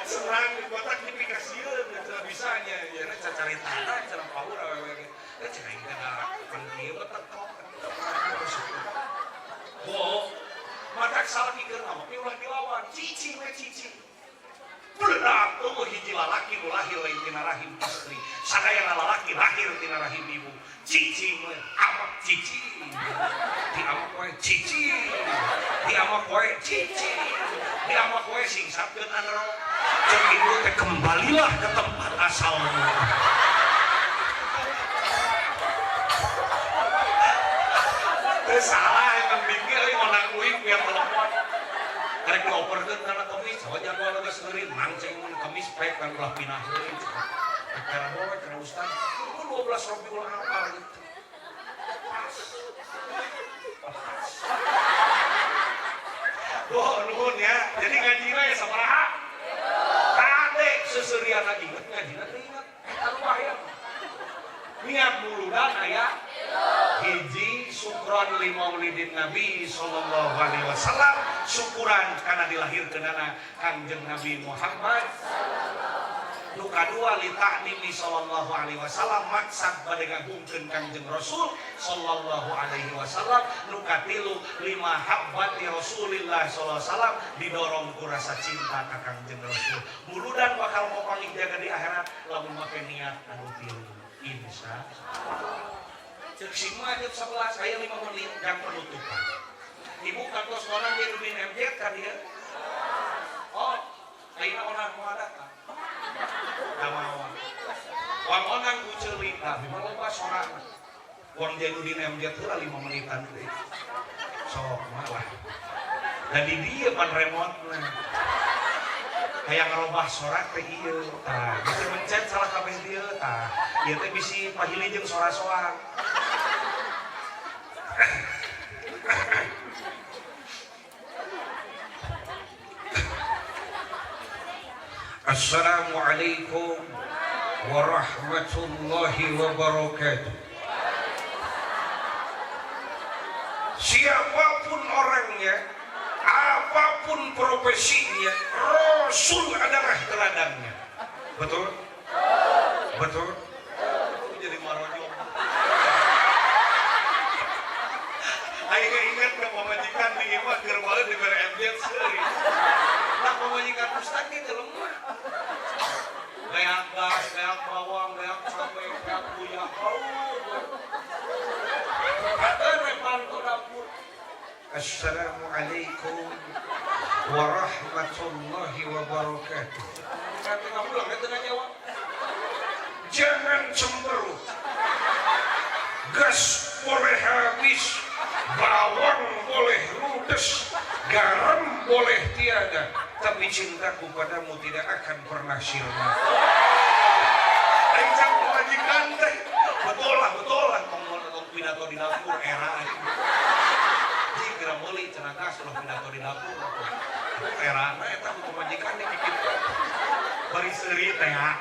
Senang di kotak dipikasieun gitu bisanya ya cari tanah cara power awewe ge. Eh cenah aing teh kan kieu mah tekok. Bo, matak salah pikir ngambek ulah dilawan, cicing we cicing. Berat eueuh hiji lalaki nu lahir lain tina rahim istri. Sadayana lalaki lahir tina rahim ibu. Cicing we amak cicing. Di amak we cicing. Di amak we cicing. Di amak we singsapkeun anro. Cek ibu teh kembalilah ke tempat asalmu. Teu salah emang dikir euy onang uing biar telepon. Karek dioperkeun kana kemis, oh jadwal geus seurin, mangceng mun kemis pek kan ulah pindah deui. Karena bawa karena ustaz, itu 12 Rabiul Awal gitu. Pas. Pas. Duh, nuhun ya. Jadi ngajina ya sabaraha? Kade seserian lagi inget ngajina teh inget. Eta nu bahaya. Niat muludan aya hiji syukron li maulidin Nabi sallallahu alaihi wasallam, syukuran karena dilahirkeunana Kangjeng Nabi Muhammad. Nu kadua li ta'limi sallallahu alaihi wasallam, maksad bade ngagungkeun Kangjeng Rasul sallallahu alaihi wasallam. Nu katilu lima habbati Rasulillah sallallahu alaihi wasallam, didorong ku rasa cinta ka Kangjeng Rasul. Muludan bakal mopanggih jaga di akhirat lamun make niat anu tilu. Insya cek sima jam 11 aya 5 menit jam penutupan. Ibu kantos orang di Rubin MJ kan dia. Oh, ayeuna orang mau datang. Kamawa. Wang onang ku ceuli, tapi mah loba sorana. Wang Jainuddin MJ heula 5 menitan deui. Sok malah. Dan di dieu pan remotna. Hayang ngarobah sorak teh ieu. Tah, bisi mencet salah kabeh dieu tah. Ieu teh bisi pahili jeung sora-soang. Assalamualaikum warahmatullahi wabarakatuh. Siapapun orangnya, apapun profesinya, Rasul adalah teladannya. Betul? Betul? Jadi marojong. Aing ingat ke pamajikan di imah keur baleun dibere MJ seuri. Lah pamajikan ustad ge teu lemah. Leak gas, leak bawang, leak cabe, leak uyah, haur. Katen we panto dapur. Assalamualaikum warahmatullahi wabarakatuh. Kata ngapulang eta ngajawab. Jangan cemberut. Gas boleh habis, bawang boleh ludes, garam boleh tiada, tapi Tapi cintaku padamu tidak akan pernah sirna. Aing cak pamajikan teh. Betul lah, betul lah. Tong tong pidato di dapur era aing. Ji kira meuli cenah gas ulah pidato di dapur. Era na eta ku pamajikan di kitu. Bari seuri teh ha.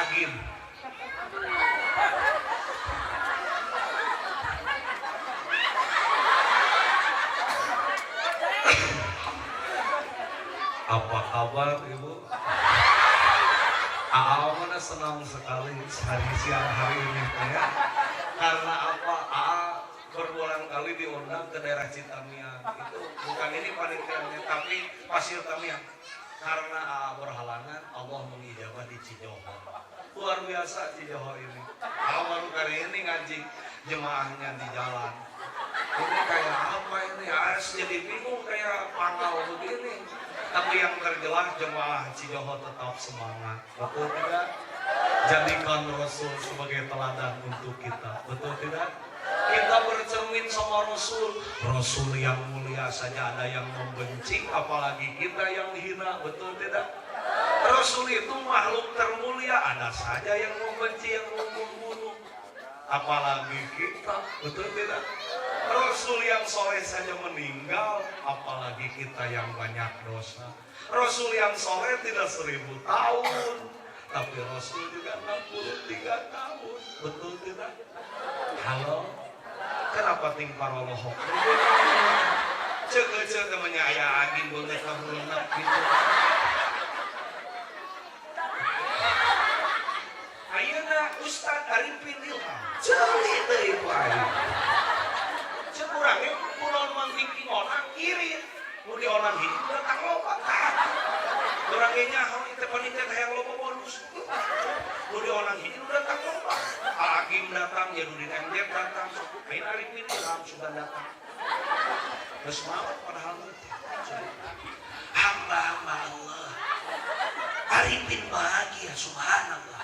Agim. Apa kabar Ibu? Aa mana senang sekali hari siang hari ini ya. Karena apa? Aa berulang kali diundang ke daerah Citamiang. Itu bukan ini panitianya, tapi Pasir Tamiang. Karena Aa berhalangan, Allah mengijabah di Cijoho. Luar biasa Cijoho ini. Aa baru kali ini ngaji jemaahnya di jalan. Ini kayak apa ini? Harus jadi bingung kayak pangau begini. Tapi yang terjelas jemaah Cijoho tetap semangat. Betul tidak? Jadikan Rasul sebagai teladan untuk kita. Betul tidak? Kita bercermin sama Rasul. Rasul yang mulia saja ada yang membenci, apalagi kita yang hina. Betul tidak? Rasul itu makhluk termulia, ada saja yang membenci, yang membunuh. Apalagi kita, betul tidak? Rasul yang soleh saja meninggal, apalagi kita yang banyak dosa. Rasul yang soleh tidak 1000 tahun, tapi Rasul juga 63 tahun, betul tidak? Halo, kenapa ting parolohok? Cek cek temannya ayah agin banget kabulenak gitu. Ayeuna Ustad Arifin Ilham, ceuli deui ku aing. Cek urang ge kunaon Mang Diki ngonang irit. Nu dionang hiji datang loba. Urang ge nyaho ieu teh panitia teh hayang loba bonus. Nu dionang hiji nu datang loba. Hakim datang, Yadudin MZ datang, Ain Arifin Ilham sudah datang. Geus maot padahal teh. Hamba-hamba Allah. Arifin bahagia, subhanallah.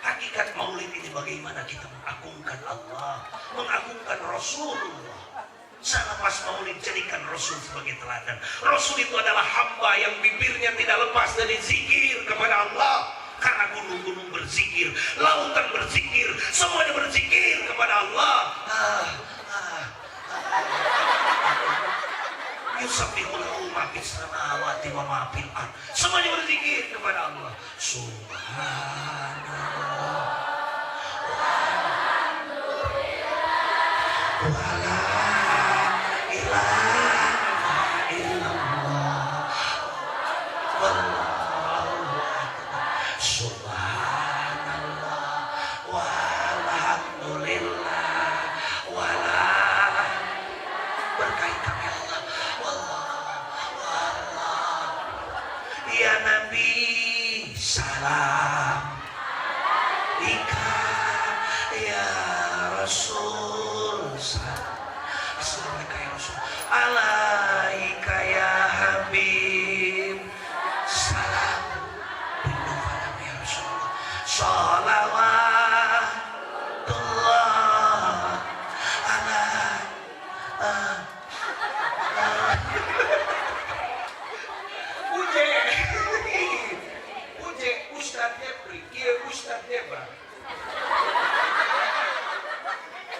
Hakikat maulid ini bagaimana kita mengagungkan Allah, mengagungkan Rasulullah. Selepas maulid jadikan Rasul sebagai teladan. Rasul itu adalah hamba yang bibirnya tidak lepas dari zikir kepada Allah. Karena gunung-gunung berzikir, lautan berzikir, semuanya berzikir kepada Allah. Yusabbihu lahu ma fis samawati wa ma fil ard. Semuanya berzikir kepada Allah. Subhanallah. Wala ilaha illallah. Wallahu akbar. Subhanallah. Walhamdulillah. Wala berkahi kami Allah. Wallah, wallah. Ya Nabi salam ika ya Rasul salam. Assalamualaikum ya Rasul. Alaika ya Habib salam. Rindu padamu ya Rasulullah. Sholawatullah ala Uje, Uje, Ustad Jepri, ieu Ustad Jebra.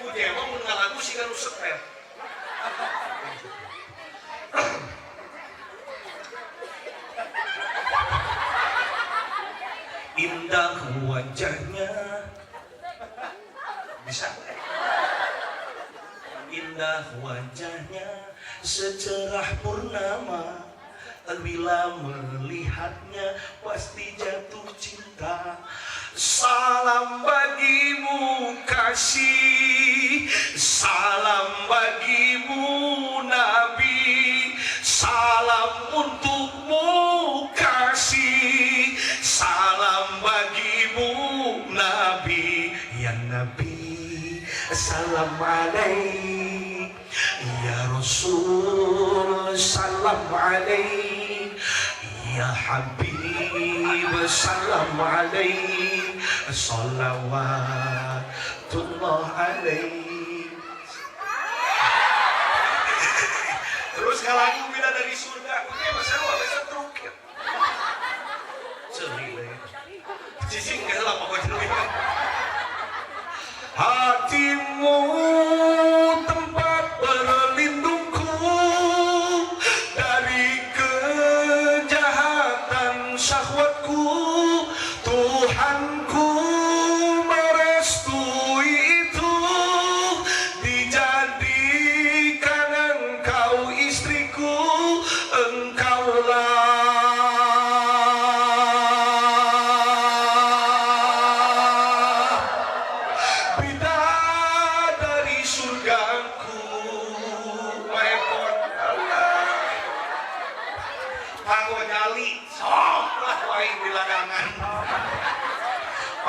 Uje mah mun ngalagu siga nu sepet. Indah wajahnya, bisa. Indah wajahnya secerah purnama. Bila melihatnya pasti jatuh cinta. Salam bagimu kasih, salam bagimu Nabi, salam untukmu kasih, salam bagimu Nabi. Ya Nabi, salam alaik. Ya Rasul, salam alaik. Ya Habib, salam alaik. Salawatullah alaik. Terus kalau aku bila dari surga, oke, masalah.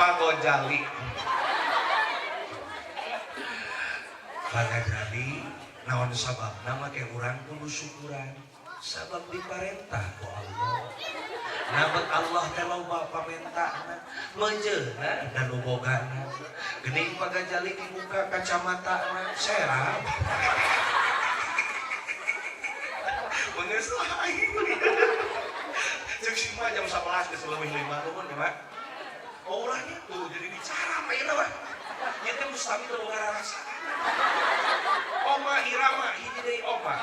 Pak Gojali. Pak Gojali naon sababna make urang kudu syukuran. Sabab diparentah ku Allah. Nabet Allah teh loba pamentana, meujeuna dan nu bogana. Geuning Pak Gojali dibuka kacamatana serap. Geus lah aing. Cek si mah jam 11 geus leuwih 5 nuhun ya, Pak. Oh, ulah gitu, jadi bicara mah ieu mah. Ieu teh mustami teu boga rasa. Oma Irama hiji deui oma.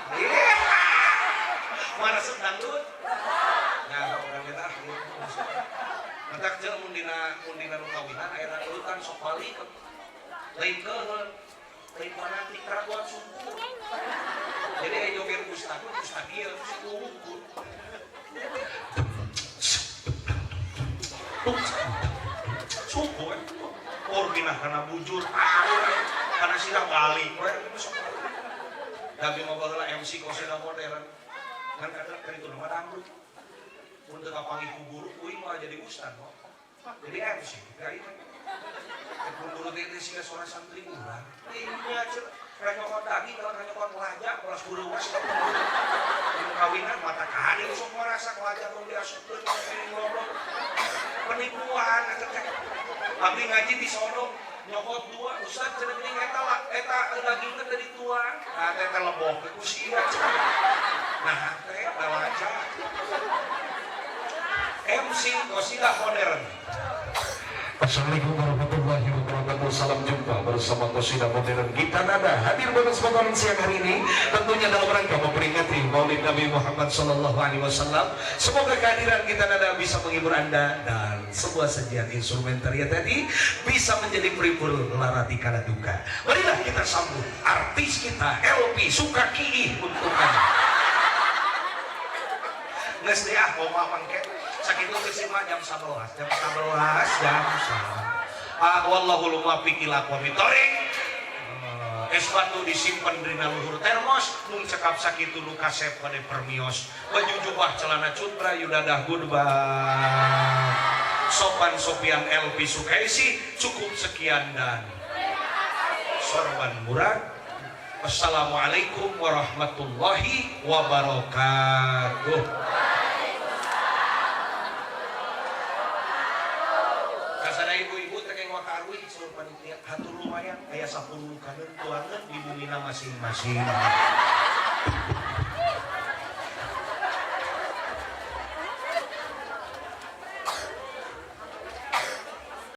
Mana resep dangdut? Nah, urang eta matak jeung mun dina nu kawinan aya dangdutan sok balik. Lain keuheul, lain fanatik keraguan syukur. Jadi aya joget ustad, ustad ieu syukur. Syukur. Urbinah kana bujur, kana sirah balik we. Tapi mah baheula MC kosida modern. Kan kadang kan itu nama dangdut. Mun teu kapanggih ku guru kuing malah jadi ustad mah. Jadi MC ka ieu. Ku guru teh siga sora santri urang. Nya rek nyokot daging kalau rek nyokot lajak belas guru was. Di kawinan mata kahadin sok marasa lajak nu diasupkeun ngobrol. Penipuan eta teh. Abdi ngaji di sono nyokot dua ustad cenah geuning eta lah eta daging teh dituang. Nah teh teh lebok ku sia. Nah teh lajak. MC Qosidah Modern. Assalamualaikum warahmatullahi wabarakatuh. Salam jumpa bersama Qosidah Modern Gita Nada hadir pada kesempatan siang hari ini, tentunya dalam rangka memperingati Maulid Nabi Muhammad Sallallahu Alaihi Wasallam. Semoga kehadiran Gita Nada bisa menghibur Anda dan sebuah sajian instrumentaria tadi bisa menjadi pelipur lara di kala duka. Marilah kita sambut artis kita LP Sukaki untuk Anda. Geus deh ah ngomong mangke. Sakitu geus mah jam 11, jam 11, jam 11. Ah wallahul muwaffiq ila aqwamit thoriq. Es batu disimpen dina luhur termos, mung cekap sakitu nu kasep bade permios. Baju jubah celana cutra yudadah goodbye. Sopan Sopian LP Sukaisi cukup sekian dan sorban murad. Wassalamualaikum warahmatullahi wabarakatuh. Kasada ibu-ibu teh wakarwi seluruh panitia hatur lumayan aya 10 kaneun tuangeun di bumina masing-masing.